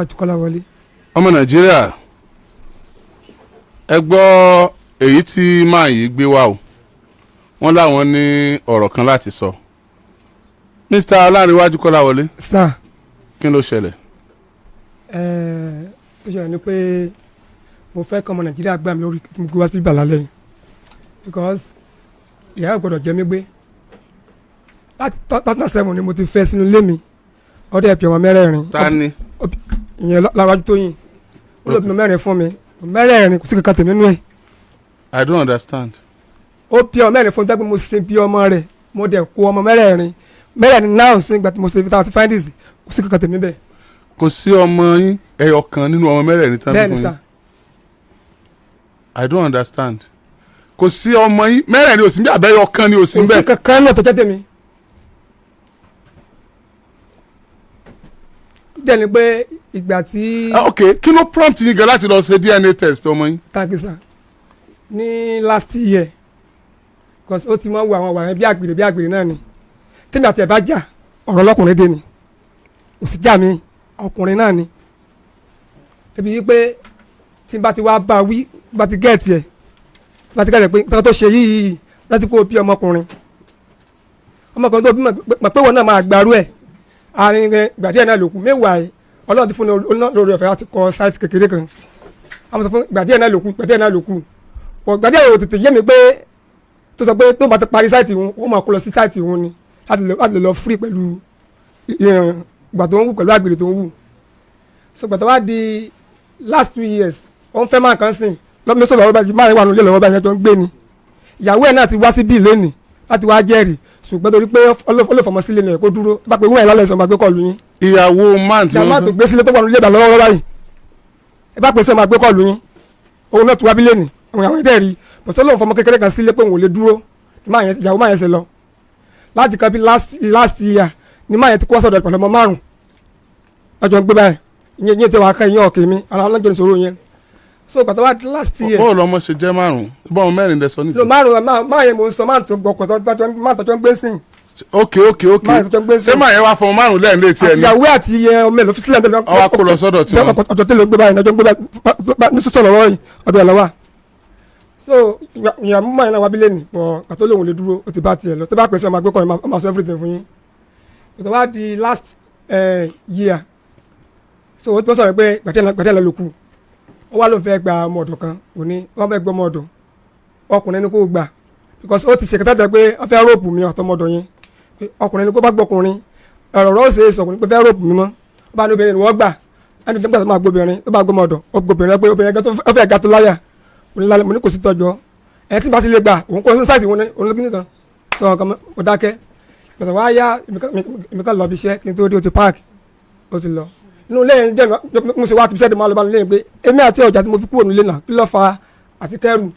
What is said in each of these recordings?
Kọ́láwọlé. Ọmọ Nàìjíríà, ẹ gbọ́ èyí tí máa yìí gbé wá o. Wọ́n láwọn ní ọ̀rọ̀ kan láti sọ. Mr. Ọlárẹ̀wájú Kọ́láwọlé. Sir. Kí ló ṣẹlẹ̀? Tó ṣẹlẹ̀ ni pé mo fẹ́ kọ́ ọmọ Nàìjíríà gbà mí lórí tí mo gbé wá sí ìbàlá lẹ́yìn, because ìyá ò gbọ́dọ̀ jẹ mí gbé. Láti 2007 ni mo ti fẹ́ sínú ilé mi. Ọdẹ ẹ̀pì ọmọ mẹ́rẹ̀ẹ̀rin. Ta ni? Ìyẹn Láwájú Tóyìn. Ó lọ bímọ mẹ́rin fún mi, mẹ́rẹ̀ẹ̀rin, kò sí kankan tèmi nínú ẹ̀. I don't understand. Ó bí ọmọ mẹ́rin fún mi tẹ́gbẹ́ mo sin bí ọmọ rẹ̀. Mo dẹ̀ kó ọmọ mẹ́rẹ̀ẹ̀rin mẹ́rẹ̀ẹ̀rin náà sí. Ìgbà tí mo ṣe fi findings, kò sí kankan tèmi bẹ́ẹ̀. Kò sí ọmọ yín ẹyọ kan nínú ọmọ mẹ́rẹ̀ẹ̀rin tán bí Bẹ́ẹ̀ ni fún sà. yín? I don't understand. Kò sí ọmọ yín mẹ́rẹ̀ẹ̀rin ò sí bí, àbẹ́yọ kan ni ò sí Kò sí bẹ́ẹ̀? kankan náà tó jẹ́ tèmi. Jẹ́ ni pé ìgbà tí Ah, ok, kí ló prompt yín gan láti lọ ṣe DNA test ọmọ yín? Thank you, sir. Ní last year, because ó ti máa ń wo àwọn wàyẹn bí àgbèrè bí àgbèrè náà ni. Tèmi àti ẹ̀ bá jà, ọ̀rọ̀ ọlọ́kùnrin dé ni, kò sí jà mí, ọkùnrin náà ni. Tẹbi wípé tí n bá ti wá bá a wí, bá ti gẹ̀ẹ́tì ẹ̀, tí bá ti gẹ̀ẹ́tì ẹ̀ pé nǹkan tó ṣe yìí láti kó o bí ọmọkùnrin, ọmọkùnrin tó bí mọ̀ pé wọn náà máa gbarú ẹ̀ àárín rẹ̀. Ìgbà díẹ̀ náà ló kù mẹ́wàá ẹ̀. Ọlọ́run ti fún ní lórí ọ̀fẹ́ láti kọ́ site kékeré kan. Àwọn sọ fún ìgbà díẹ̀ náà ló kù, ìgbà díẹ̀ náà ló kù. Ọ̀ ìgbà díẹ̀ ò tètè yé mi pé tó sọ pé tó bá ti parí site òun, ó máa kó lọ sí site òun ni láti lè lọ free pẹ̀lú ìgbà tó ń wù, pẹ̀lú àgbèrè tó ń wù. So gbàtà wá di last 2 years, ó ń fẹ́ máa kàn sìn lọ́mísọ̀ lọ́wọ́ báyìí, máa wà nílé lọ́wọ́ báyìí tó ń gbé ni. Ìyàwó ẹ̀ náà ti wá síbí lẹ́nìí láti wá jẹ́rìí, ṣùgbọ́n torí pé ọlọ́fọmọ sílé ni ẹ̀ kó dúró bá pé wúwẹ̀ lálẹ́ sọ ma gbé call yín. Ìyàwó man tí Ìyàwó wọ́n tó gbé sílé tó wà nílé ìgbà lọ́wọ́ báyìí, ẹ bá pèsè, máa gbé call yín. Òun náà tún wá bí lẹ́nìí, àwọn ìyàwó yẹn rí bọ̀sọ́ lóun fọmọ kékeré kan sílé pé òun ò lè dúró. Ìyàwó máa yẹn ṣe lọ láti kan bí last year ni máa yẹn ti kó sọ̀dọ̀ pẹ̀lú ọmọ márùn lọ́jọ́ ń gbé báyìí. Ìyẹn tí wàá kẹ́ ìyẹn ọ̀kẹ́ mi àwọn ọlọ́jọ́ ìṣòro yẹn. So gbàtọ́ wá last year. Bọ́ọ̀lù ọmọ ṣe jẹ́ márùn-ún, bọ́ọ̀lù mẹ́rin lẹ sọ So nísìnyí. Márùn máa yẹn mo ń sọ, máa tó gbọkọ̀ máa tọ́jọ́ ń gbé sìn. Ok. Máa tọ́jọ́ ń gbé Ṣé sìn. máa yẹn wá fọmọ márùn lẹ́yìn létí ẹ ní? Àtìyàwó àti ọmọ ẹ̀ ló fi sílẹ̀ bẹ́ẹ̀. Ó wá kó lọ sọ́dọ̀ tiwọn. Ọ̀dọ̀ tẹ́lẹ̀ ń gbé báyìí, lọ́jọ́ ń gbé báyìí ní sísọ lọ́wọ́ yìí, ọ̀dọ̀ ẹ̀ lọ́wọ́. So ìyàwó máa yẹn náà wá bí lẹ́nìí bọ̀ pàtó lòun lè dúró, ó ti bá tiẹ̀ lọ. Tó bá pèsè ọmọ àgbékọ̀, ọmọ sọ everything fún yín. Tó wá di last year, so ó ti sọ̀rọ̀ pé gbàtẹ́ lọ ló kù. Ó wá lóun fẹ́ gba ọmọ ọ̀dọ̀ kan. Òní wọ́n fẹ́ gbọ́ ọmọ ọ̀dọ̀ ọkùnrin ni kò gbà, because ó ti ṣe kẹta pé wọ́n fẹ́ rape mi ọ̀tọ̀ ọmọ ọ̀dọ̀ yẹn, pé ọkùnrin ni kó bá gbọ́kùnrin ọ̀rọ̀ ọ̀rọ̀ ó ṣe é sọkùnrin pé fẹ́ rape mi mọ́. Ó bá ní obìnrin ni wọ́n gbà ẹni nígbà tó máa gbóbìnrin, ó bá gbọ́mọ ọ̀dọ̀, ó gbóbìnrin pé obìnrin gan tó fẹ́ ga tó láyà onílàlẹ́. Mo ní kò sí tọ́jọ́ ẹ̀ tí bá ti lè gbà òun kò sí site òun ní ológun kan sọ nǹkan. Mo dákẹ́. Pẹ̀lú wá yá, èmi kan lọ bí iṣẹ́. Kí n tó dé, ó ti park, ó ti lọ inú ilé yẹn. Jẹ́ mo ṣe wá ti sẹ́ẹ̀dì máa lọ bá nílé yẹn pé èmi àti ọjà tí mo fi kúrò nílé náà, kí ló fa àti kẹrù?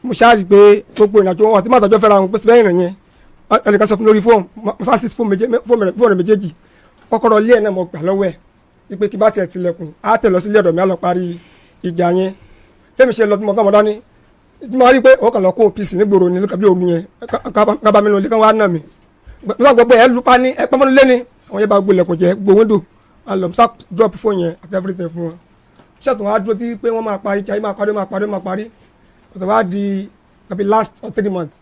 Mo ṣáàjì pé gbogbo ìrìnàjò wọn àti mátàjọ́ fẹ́ra wọn pé síbẹ̀ ìrìn yẹn, ẹnìkan sọ fún mi lórí fóònù. Mo sá sí fóònù méjèèjì. Kọ́kọ́rọ́ ilé ẹ̀ náà mo gbà lọ́wọ́ ẹ̀ wípé kí bá tiẹ̀ tilẹ̀kùn, á tẹ̀ lọ sílé ọ̀dọ̀ mi, á lọ parí ìjà yẹn. Fẹ́mi ṣe lọ tí mo kàn mọ́ dání tí mo rí pé ó kàn lọ kó pc nígboro ní lókà bí òru yẹn kábà mi lóde kán wá nà mí. Mo sá gbọ́ pé ẹ lupa ní ẹ pọ́nmọ́nú lé ní àwọn yẹn bá gbolẹ̀kùn jẹ́ gbogbo window. A lọ sá drop fóònù yẹn àti everything fún wọn. Ṣètò wọn á dúró tí pé wọ́n máa parí ìjà yìí, máa parí, máa parí, máa parí. Ọ̀tọ̀ wá di àbí last 3 months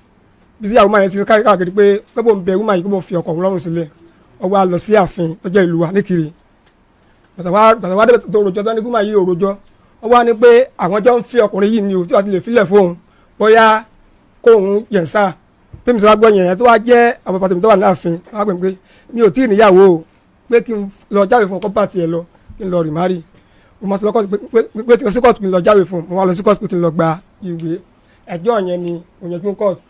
bí tí àwọn máa yẹn ti káàkiri pé bó ń bẹ woman yìí, kó bó ń fi ọkọ̀ òun lọ́rùn sílẹ̀. Ó wá lọ sí ààfin tó jẹ́ ìlú wa níkiri. Bàtà wá dé tó rojọ́ tó ní woman yìí ò rojọ́. Ó wá ní pé àwọn jọ ń fi ọkùnrin yìí ni o, tí wàá ti lè filẹ̀ fóun, bóyá kóun yẹn sá pé mi sọ wá gbọ́ yẹn tó wá jẹ́ àwọn bàtà mi tó wà láàfin. Wọ́n á pè mí pé mi ò tí ì níyàwó o, pé kí n lọ jáwé fún ọkọ bá tiẹ̀ lọ, kí n lọ remarry. Mo máa sọ lọ́kọ́ pé kí n lọ sí kóòtù, kí n lọ jáwé fún un. Mo wá lọ sí kóòtù pé kí n lọ gba ìwé ẹjọ́ yẹn ni òyìnbó kóòtù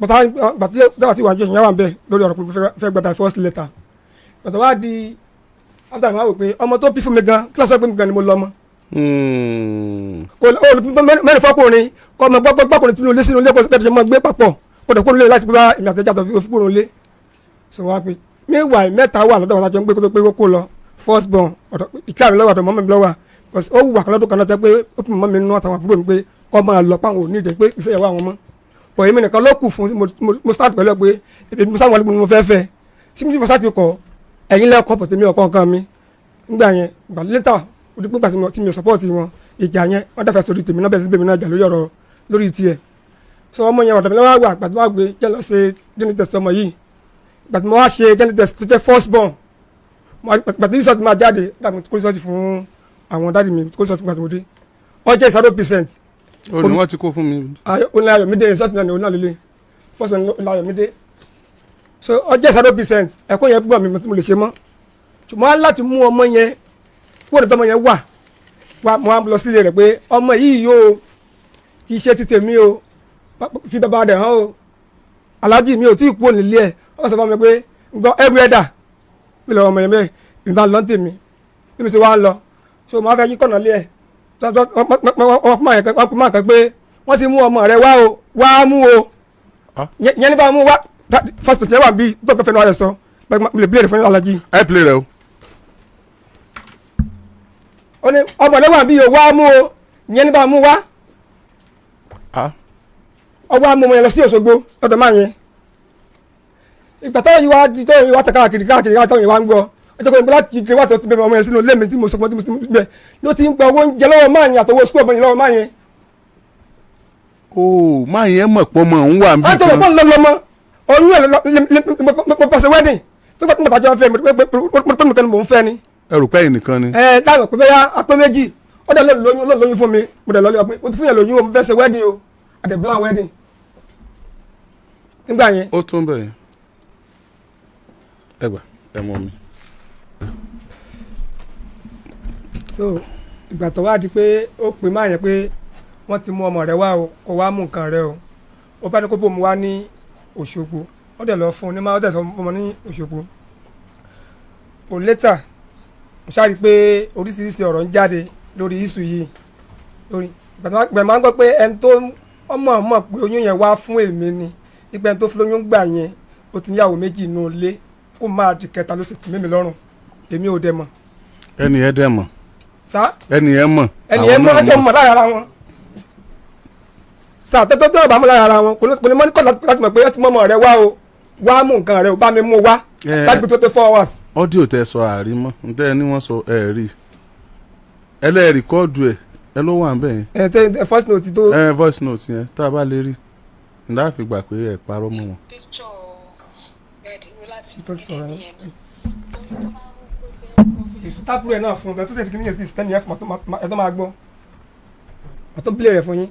pàtàkì gbàtí dáwà tí ìwàjú ìyẹn wà ń bẹ lórí ọ̀rọ̀ pé mo fẹ́ gba divorce letter. Pàtàkì wá di after, mo wá wò pé ọmọ tó bí fún mi gan, kí ló sọ pé mi gan ni mo lọ mọ́. Kò ó mẹ́rin fọkùnrin kọ́ ọmọ gbọ́ gbọ́kùnrin tinú ilé sínú ilé, kó tẹ̀sán mọ́ gbé papọ̀, kó dẹ̀ kó lè láti pé bá èmi àtẹ̀jáde tó fi kúrò nílé. So wá pé meanwhile, mẹ́ta wà lọ́dọ̀ wọn lájọ ń gbé kó tó pé kó lọ. First born, ọ̀dọ̀ ìkíra mi lọ́wọ́, ọ̀dọ̀ mọ́mọ́ mi lọ́wọ́, because ó wù àkàlọ́dún kan náà tẹ́ pé ó fi mọ́ mi nínú àtàwọn àbúrò mi pé kọ́ máa lọ páwọn ò ní ìdẹ pé iṣẹ́ ìyàwó àwọn mọ́ bọ̀. Èmi nìkan ló kù fún mo start pẹ̀lú ẹ pé èmi mo sáwọn mo fẹ́ fẹ́ tí mo sá ti kọ̀ ẹ̀yin lẹ́kọ̀ọ́ pọ̀ tèmi ọ̀kọ̀ nǹkan mi. Nígbà yẹn, gbà later, ó di pé gbà tí mi ò support wọn, ìjà yẹn wọ́n dáfẹ́ sórí tèmi náà, bẹ̀rẹ̀ sí gbèmí náà jà lórí ọ̀rọ̀ lórí tiẹ̀. So ọmọ yẹn, ọ̀dọ̀ mi lọ́wọ́ wà. Gbà tí wọ́n gbé jẹ́ lọ ṣe DNA test ọmọ yìí, gbà tí mo wá ṣe DNA test tó jẹ́ first born, gbà tí result máa jáde, dàbí kó result fún àwọn daddy mi, kó result. Gbà tí mo dé, ó jẹ́ 0%. Ó ní wọ́n ti kó fún mi. Ó ní Ayọ̀mídé result náà ni ó náà lélẹ̀, first one ní Ayọ̀mídé. So ó jẹ́ 0%. Ẹ̀kọ́ yẹn gbọ́n mi mo lè ṣe mọ́, ṣùgbọ́n láti mú ọmọ yẹn kúrò ní tọmọ yẹn wà wá, mo á lọ sílé rẹ̀ pé ọmọ yìí yóò kì í ṣe ti tèmi o, fi bàbá rẹ̀ hàn o. Aláàjì mi ò tí ì kúrò nílé ẹ̀, ó sọ fún mi pé gbọ́ ẹrù ẹ̀dà mi lọ ọmọ yẹn bẹ́ẹ̀ mi bá lọ tèmi bí mi ṣe wá ń lọ. So mo á fẹ́ yí kọ̀nà lé ẹ̀, wọ́n máa kàn pé wọ́n ti mú ọmọ rẹ̀ wá o, wá mú o. Yẹn ní bá mú wá. First yẹn wà bí tó kẹfẹ́ náà rẹ̀ sọ, mi lè bílẹ̀ fún aláàjì. Ẹ play rẹ o. Ó ní ọmọ rẹ̀ wà bí o, wá mú o. Yẹn ní bá mú wá. Ọwọ́ amú ọmọ yẹn lọ sí Òṣogbo lọ́dọ̀ máa yẹn. Ìgbà táwọn yìí wá di tó yìí wá tẹ káàkiri káàkiri káàkiri, táwọn yìí wá ń gbọ́ ọjọ́ pé láti ti wá tó ti bẹ̀rẹ̀ ọmọ yẹn sínú ilé mi tí mo sọ fún tí mo sì bẹ̀ ló ti ń gba owó oúnjẹ lọ́wọ́ máa yẹn àtọwọ́ school ọmọ yẹn lọ́wọ́ máa yẹn. Ó máa yẹn mọ̀ pọ̀ mọ̀ ń wà níbí. Wọ́n tó mọ̀ pọ̀ lọ́mọ oyún ẹ̀ mo pàṣẹ wedding tó gbà tó mọ̀ tàjọ́ fẹ́ mo pé nìkan ni mò ń fẹ́ ni. Ẹ rò pé ẹnìkan ni. Ẹ láàrọ̀ pé bẹ́yà apẹ́ méjì, ó dẹ̀ lóyún lóyún fún mi. Mo dẹ̀ lọ́lé pé mo ti fún yẹn lóyún o, mo fẹ́ ṣe wedding o, àtẹ̀ plan wedding nígbà yẹn. Ó tún bẹ̀rẹ̀, ẹ gbà, ẹ mọ mi. So ìgbà tó wá di pé ó pè máa yẹn pé wọ́n ti mú ọmọ rẹ̀ wá o, kó wá mú nǹkan rẹ̀ o, ó bá ní kó bò mú wá ní Òṣogbo. Ó dẹ̀ lọ fún un ní máa, ó dẹ̀ sọ ọmọ ní Òṣogbo. Ò later mo ṣáà rí i pé oríṣiríṣi ọ̀rọ̀ ń jáde lórí issue yìí, lórí ìgbà máa ń gbọ́ pé ẹni tó ọmọ mọ̀ pé oyún yẹn wá fún èmi ni, ìgbà ẹni tó fi lóyún gbà yẹn, ó ti níyàwó méjì nínú ilé, kó máa di kẹta ló sì tì mí lọ́rùn. Èmi ò dẹ̀ mọ̀. Ẹni yẹn dẹ̀ mọ̀. Sá. Ẹni yẹn mọ̀. Ẹni yẹn mọ̀, ọjọ́ mọ̀ lára ara wọn sá tẹ́tọ́ tó bá mọ̀ lára ara wọn, kò ní mọ́ ní kọ́ láti mọ̀ pé ẹ ti mọ̀ ọmọ rẹ wá o, wá mú nǹkan rẹ o, bá mi mú wá láti fi 24 hours. Audio tẹ sọ àrímọ́ ntẹ́ ẹ ní wọ́n sọ ẹ rí ẹ lẹ́ẹ̀ record ẹ̀, ẹ ló wà ń bẹ̀ yẹn. Ẹ tẹ first note tó. Ẹ voice note yẹn, tá a bá lè rí ǹdá fi gbà pé ẹ parọ́ mọ́ wọn. Picture daddy wo láti Tó sọ̀rọ̀ yẹn. yẹn ni. Èsì tábúrò ẹ̀ náà fún un tó ṣe kí ní èsì ìsìtẹ́ni ẹ̀ fún ẹ tó máa gbọ́ ọ̀tún pílẹ̀ rẹ̀ fún yín.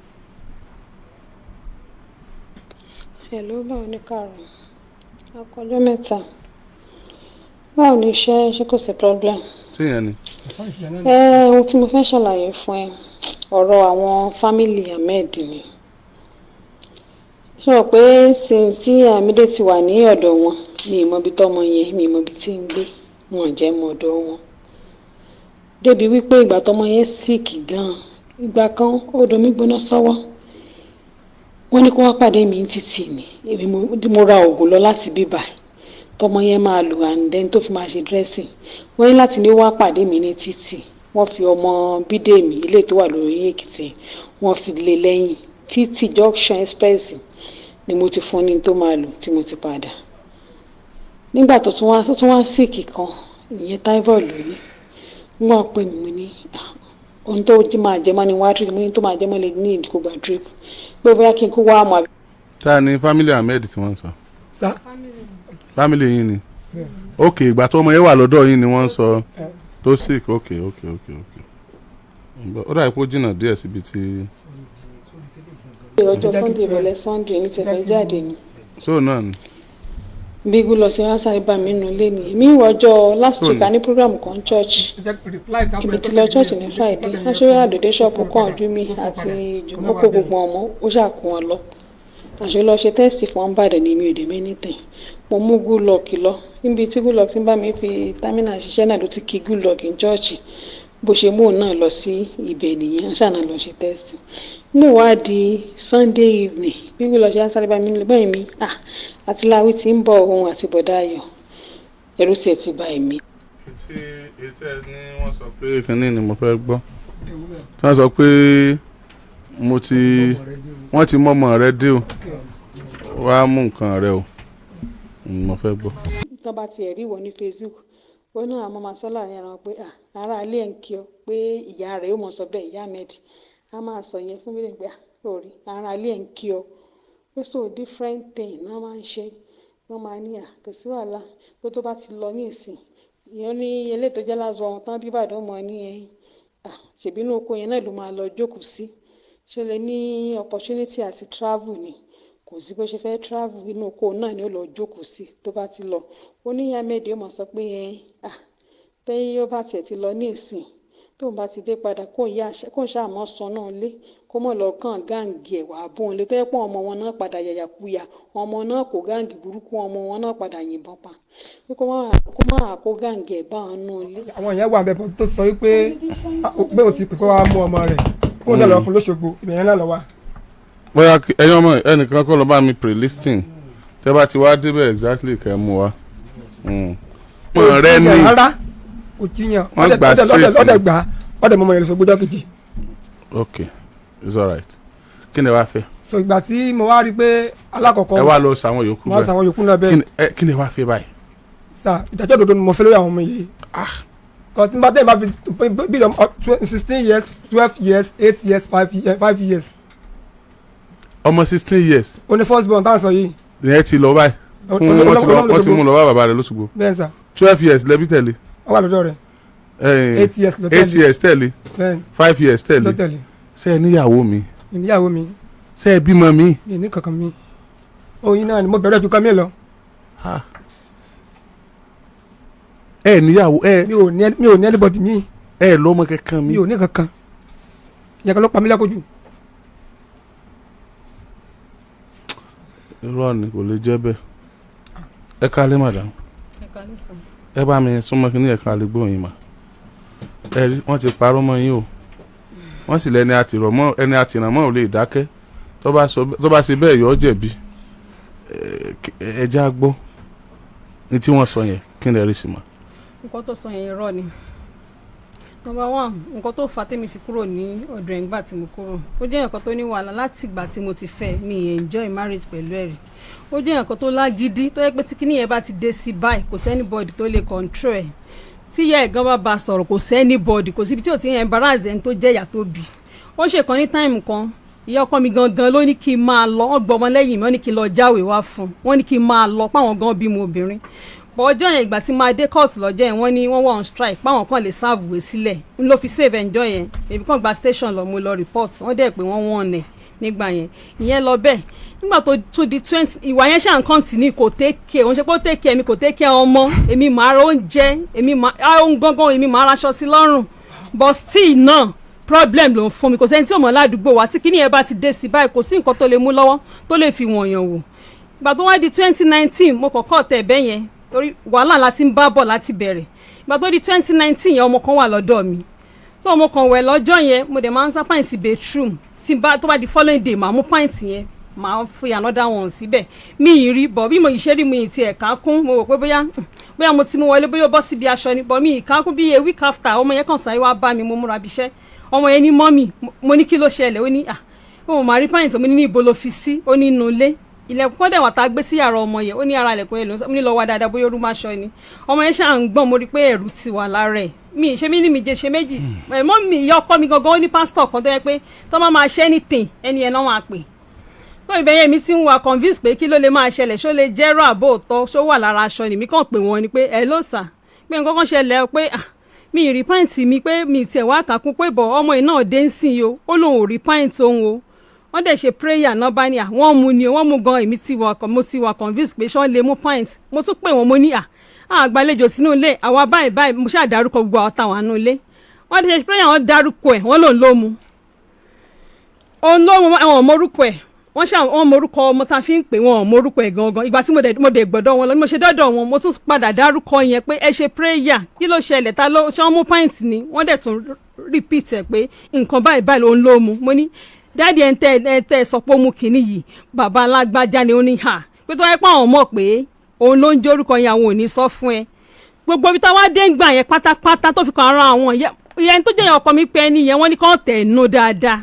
Hello, báwo ni káàrọ̀? Akọjọ́ mẹ́ta. Báwo ni iṣẹ́? Ṣé kò sí problem? Ṣé yẹn ni. Ẹ ohun tí mo fẹ́ ṣàlàyé fún ẹ, ọ̀rọ̀ àwọn family Ahmed ni. Ṣé o pé since tí Amide ti wà ní ọ̀dọ̀ wọn, mi ì mọ ibi tọ́mọ yẹn, mi ì mọ ibi tí ń gbé, wọn ò jẹ́ mọ ọ̀dọ̀ wọn. Débi wípé ìgbà tọ́mọ yẹn sick gan-an, ìgbà kan ó domi gbóná sọ́wọ́. Wọ́n ní kó wá pàdé mi ní títì ni. Èmi mo ra oògùn lọ láti bíbà tọmọ yẹn máa lò and then tó fi máa ṣe dressing. Wọ́n ní láti ní wá pàdé mi ní títì. Wọ́n fi ọmọ Bídèmí ilé tó wà lórí Èkìtì, wọ́n fi lé lẹ́yìn títì junction express ni mo ti fún ní tó máa lò tí mo ti padà. Nígbà tó tún wá sick kan, ìyẹn typhoid ló ní. Wọ́n pè mí, mo ní, "Ah, ohun tó máa jẹ mọ́ ni wá drip." Mo ní tó máa jẹ mọ́ lè ní ìdíkò gba drip pé bóyá kí n kó wá mọ́ àbí. Tá a ní family Ahmed tí wọ́n ń sọ. Sá. Family yín ni. Ok, ìgbà tó ọmọ yẹn wà lọ́dọ̀ yín ni wọ́n ń sọ tó sick. Ok, ó dàbí pé ó jìnnà díẹ̀ síbi tí. Ọjọ́ Sunday, ìrọ̀lẹ́ Sunday ní tẹ̀fẹ̀ jáde ni. So náà ni. Bí gúlọ ṣe wá sáré bá mi nù lé ní èmi ìwọ ọjọ́ last week, a ní program kan church. Èmi ti lọ church ní Friday, aṣọ àdòdó ṣọ́ọ̀bù kan ojú mi àti ìjùmọ̀ kó gbogbo ọmọ ó ṣàkó wọn lọ, àṣẹ lọ ṣe test fún wọn bàdàn ní mi ò dé mẹ́nìtẹ̀. Mo mú Goodluck lọ níbi tí Goodluck ti ń bá mi fi terminal ṣiṣẹ́ náà, ló ti kí Goodluck ní church. Bó ṣe mú òun náà lọ sí ibẹ̀ nìyẹn, ṣáà lọ ṣe test. Mo wá di Sunday evening, bí Goodluck ṣe ń sáré bá mi nílé bẹ́ẹ̀ mi, ah, àti láwí tí ń bọ̀, òun àti bọ̀dá ayọ̀, ẹ̀rù tiẹ̀ ti bà èmi. Etí etí ẹ ní wọ́n sọ pé kínní ni mo fẹ́ gbọ́, tí wọ́n sọ pé mo ti wọ́n ti mọ́mọ́ rẹ dé o, wàá mú nǹkan rẹ o, mo fẹ́ gbọ́. Tó bá tiẹ̀ rí ìwọ ní Facebook, Ó náà àmọ́ máa sọ láàrin ara wọn pé à ará ilé ẹ̀ ń kí ọ, pé ìyá rẹ̀ ó mọ̀ sọ bẹ́ẹ̀, ìyá Ahmed á máa sọ yẹn fún mi pé à orí ará ilé ẹ̀ ń kí ọ, pé so different thing náà máa ń ṣe. Wọ́n máa ní à kò sí wàhálà, pé tó bá ti lọ ní ìsìn ìyẹn ní eléyìí tó jẹ́ last born tán bí Ìbàdàn mọ̀ ní ẹ̀ à ṣèbí inú oko yẹn náà ló máa lọ jókòó sí, ṣé lè ní opportunity àti travel ni? Kò sí bó ṣe fẹ́ travel, inú oko náà ni ó lọ jókòó sí tó bá ti lọ. Ó ní ìyá Ahmed ó mọ̀ sọ pé ẹ à tẹ́yìn ó bá tiẹ̀ ti lọ ní ìsìn, tóun bá ti dé padà, kó ń ṣàmọ́ san náà lé, kó mọ̀ lọ kàn gang ẹ̀ wá bóun lé, tó yẹ pé ọmọ wọn náà padà yàyàkuyà, ọmọ náà kó gang burúkú, ọmọ wọn náà padà yìnbọn pa, pé kó má kó gang ẹ̀ bá wọn nù lé. Àwọn yẹn wà bẹ́ẹ̀ tó sọ wípé pé òun ti pè kó wá mú ọmọ rẹ̀ kó náà lọ fún lóṣogbo, ìbẹ̀rẹ̀ náà lọ wá. Bóyá ẹ̀yin ọmọ ẹnìkan kọ́ lọ bá mi pre-listing, tẹ́ bá ti wá débẹ̀ exactly kẹ́ ẹ mú wa. Mọ̀ rẹ ni. Rárá, kò jiyàn. Wọ́n gbà straight ni. Ọdẹ gbà, ọdẹ mọmọ yẹn lóṣogbo jọ́ kejì. Ok, it's alright. Kí ni ẹ wá fẹ́? So ìgbà tí mo wá rí i pé alákọ̀ọ́kọ́ Ẹ wá lọ sàwọn yòókù mo wá bẹ́ẹ̀. sàwọn yòókù náà Kí bẹ́ẹ̀. ni ẹ wá fẹ́ báyìí? Sà, ìdájọ́ òdodo ni mo fẹ́ lórí àwọn ọmọ yìí kò tí n bá tẹ̀ bá fi bí 16 years, 12 years, 8 years, 5 years, 5 years. Ọmọ 16 years? Ó ní first born táwọn sọ yìí. Ìyẹn ti lọ báyìí fún wọ́n ti mú lọ bá bàbá rẹ̀ lóṣogbo. Bẹ́ẹ̀ sà. 12 years lẹ́bí tẹ̀lé. Ó wà lọ́dọ̀ rẹ̀. 8 years ló 8 tẹ̀lé. years tẹ̀lé. Bẹ́ẹ̀. 5 years Ló tẹ̀lé. tẹ̀lé. Ṣé ẹ níyàwó mi? Ìníyàwó mi. Ṣé ẹ bímọ mi? Mi ní kankan mi, oyin náà ni mo bẹ̀rẹ̀ ju kan mi lọ. Ẹ níyàwó ẹ? Mi ò ní anybody mi. Ẹ lọ́mọ kankan mi? Mi ò ní kankan, ìyẹn kan ló pa mí lẹ́kọ̀ọ́ jù. Irọ́ ni, kò lè jẹ́ bẹ́ẹ̀. Ẹ kálẹ́, madam. Ẹ bá mi súnmọ́ kí ní ẹ̀ka lè gbóyin mà. Ẹ rí wọ́n ti parọ́ mọ́ yín o, wọ́n sì lẹ́ni àtìrọ̀mọ́, ẹni àtìrànmọ́ ò lè dákẹ́. Tó bá ṣe bẹ́ẹ̀, yọ ọ́ jẹ̀bi. Ẹ já gbọ́ ní tí wọ́n sọ yẹn, kí ni ẹ rí sí ma? Nǹkan tó sọ yẹn, irọ́ ni. Number one, nǹkan tó fà á tèmi fi kúrò ní ọ̀dọ̀ ẹ̀, ńgbà tí mo kúrò, ó jẹ́ nǹkan tó ní wàhálà. Láti ìgbà tí mo ti fẹ́, mi ì enjoy marriage pẹ̀lú ẹ̀ rí. Ó jẹ́ nǹkan tó lágídí, tó yẹ pé tí kíní yẹn bá ti dé sí báyìí, kò sí anybody tó lè control ẹ̀. Tí ìyá ẹ̀ gan bá ba sọ̀rọ̀, kò sí anybody, kò síbi tí ò ti ń embarrass ẹni tó jẹ́ ìyá tó bí. Ó ṣe kan ní time kan, ìyá ọkọ mi gangan ló ní kí n máa lọ. Wọ́n gbọ́ ọmọ lẹ́yìn mi, wọ́n ní kí n lọ jáwèé wá fún un, wọ́n ní kí n máa lọ páwọn gan bímọ obìnrin bọ́. Ọjọ́ yẹn, ìgbà tí máa dé court lọ́jọ́ yẹn, wọ́n ní wọ́n wà on strike, páwọn kan lè serve ìwé sílẹ̀ n ló fi save enjoy yẹn. Èmi kàn gba station lọ, mo lọ report, wọ́n dẹ̀ pé wọ́n wọ́n nẹ̀ nígbà yẹn. Ìyẹn lọ bẹ́ẹ̀. Nígbà tó tún di 20, ìwà yẹn ṣáà ń continue. Kò take care, òun ṣe pé ó take care mi, kò take care ọmọ. Èmi màá ra oúnjẹ, èmi màá ohun gangan, èmi màá raṣọ sí lọ́rùn, but still náà problem ló ń fún mi. Kò sẹ́ni tí ò mọ̀ ládùúgbò wa, tí kíní yẹn bá ti dé sí báyìí, kò sí nǹkan tó lè mú lọ́wọ́ tó lè fi wọ̀nyàn wò. Ìgbà tó wá di 2019, mo kọ́kọ́ tẹ̀ bẹ́ yẹn torí wàhálà láti ń bá bọ̀ láti bẹ̀rẹ̀. Ìgbà tó di 2019 yẹn, ọmọ kan wà lọ́dọ̀ mi. So mo kàn wẹ̀ lọ́jọ́ yẹn, mo dẹ̀ máa ń sá pint bathroom tí bá tó bá di following day, màá mú pint yẹn, màá fi another one síbẹ̀. Mi ì rí bọ̀, bí mo ṣe rí, mi ì tiẹ̀ ká kún. Mo rò pé bóyá mo ti mú wọlé, bóyá ó bọ́ síbi aṣọ ni, bọ̀ mi ì ká kún. Bí a week after, ọmọ yẹn kàn sáré wá bá mi. Mo múra bí iṣẹ́. Ọmọ yẹn ní, "Mummy." Mo ní, "Kí ló ṣẹlẹ̀?" Ó ní, "À, ó máa rí pint." Mo ní, "Ní ibo ló fi sí?" Ó ní inú ilé, ilẹ̀kùn kọ́ dẹ̀ wà tá a gbé sí yàrá ọmọ yẹn. Ó ní ara ilẹ̀kùn yẹn ló ń sọ. Mo ní, "Lọ wá dáadáa, bóyá orú máa ṣọ ni." Ọmọ yẹn ṣáà ń gbọ̀n. Mo rí i pé ẹ̀rù ti wà lára ẹ̀. Mi ṣe mí ní mi jẹ ṣe méjì ẹ̀mọ́ mi. Ìyá ọkọ mi gangan, ó ní pásítọ̀ kan tó yẹ pé tó máa máa ṣe anything, ẹni yẹn náà máa pè tó. Ibẹ̀ yẹn mi ti ń wà convince pé kí ló lè máa ṣẹlẹ̀, ṣó lè jẹ́rọ àbó òótọ́, ṣó wà lára aṣọ ni. Mi kàn pè wọ́n ni pé ẹ ló sà pé nǹkan kan ṣẹlẹ̀ o, pé ah, mi ì rí pint mi, pé mi tiẹ̀ wá kàkún pé bọ̀ ọmọ yìí náà dé ń sìn yìí o, ó lóun ò rí pint òun o. Wọ́n dẹ̀ ṣe prayer náà bá ní à wọ́n mú ni o, wọ́n mú gan. Èmi ti wà, mo ti wà convince pé ṣọ́ lè mú pint. Mo tún pè wọ́n, mo ní à àgbàlejò sínú ilé àwa báyìí báyìí. Mo ṣáà dárúkọ gbogbo àwọn táwọn àánú ilé. Wọ́n dẹ̀ ṣe prayer, wọ́n dárúkọ ẹ̀, wọ́n lòun ló mu, òun ló mu. Àwọn ọmọ orúkọ ẹ̀, wọ́n ṣe àwọn ọmọ orúkọ ọmọ tá a fi ń pè wọ́n, ọmọ orúkọ ẹ̀ gangan. Ìgbà tí mo dẹ̀ gbọ́dọ̀ wọn lọ ni mo ṣe dọ́dọ̀ wọn, mo tún padà dárúkọ yẹn pé ẹ ṣe prayer, kí ló ṣẹlẹ̀, ta ló ṣe wọ́n mú pint ni? Wọ́n dẹ̀ tún repeat ẹ̀ pé nǹkan báyìí báyìí ló ń ló mu. Mo ní, "Daddy, ẹ̀ ń tẹ́ sọ pé ó mú kinní yìí, bàbá alágbájá ni." Ó ní hà pé tó wáyé pé àwọn mọ̀ pé òun ló ń jórúkọ yẹn, àwọn ò ní sọ fún ẹ. Gbogbo ibi táwa dé ń gbà yẹn pátápátá tó fi kan ara àwọn ìyẹn tó jẹ́ ọkọ mi pé ẹni yẹn, wọ́n ní kàn tẹ̀ nù dáadáa.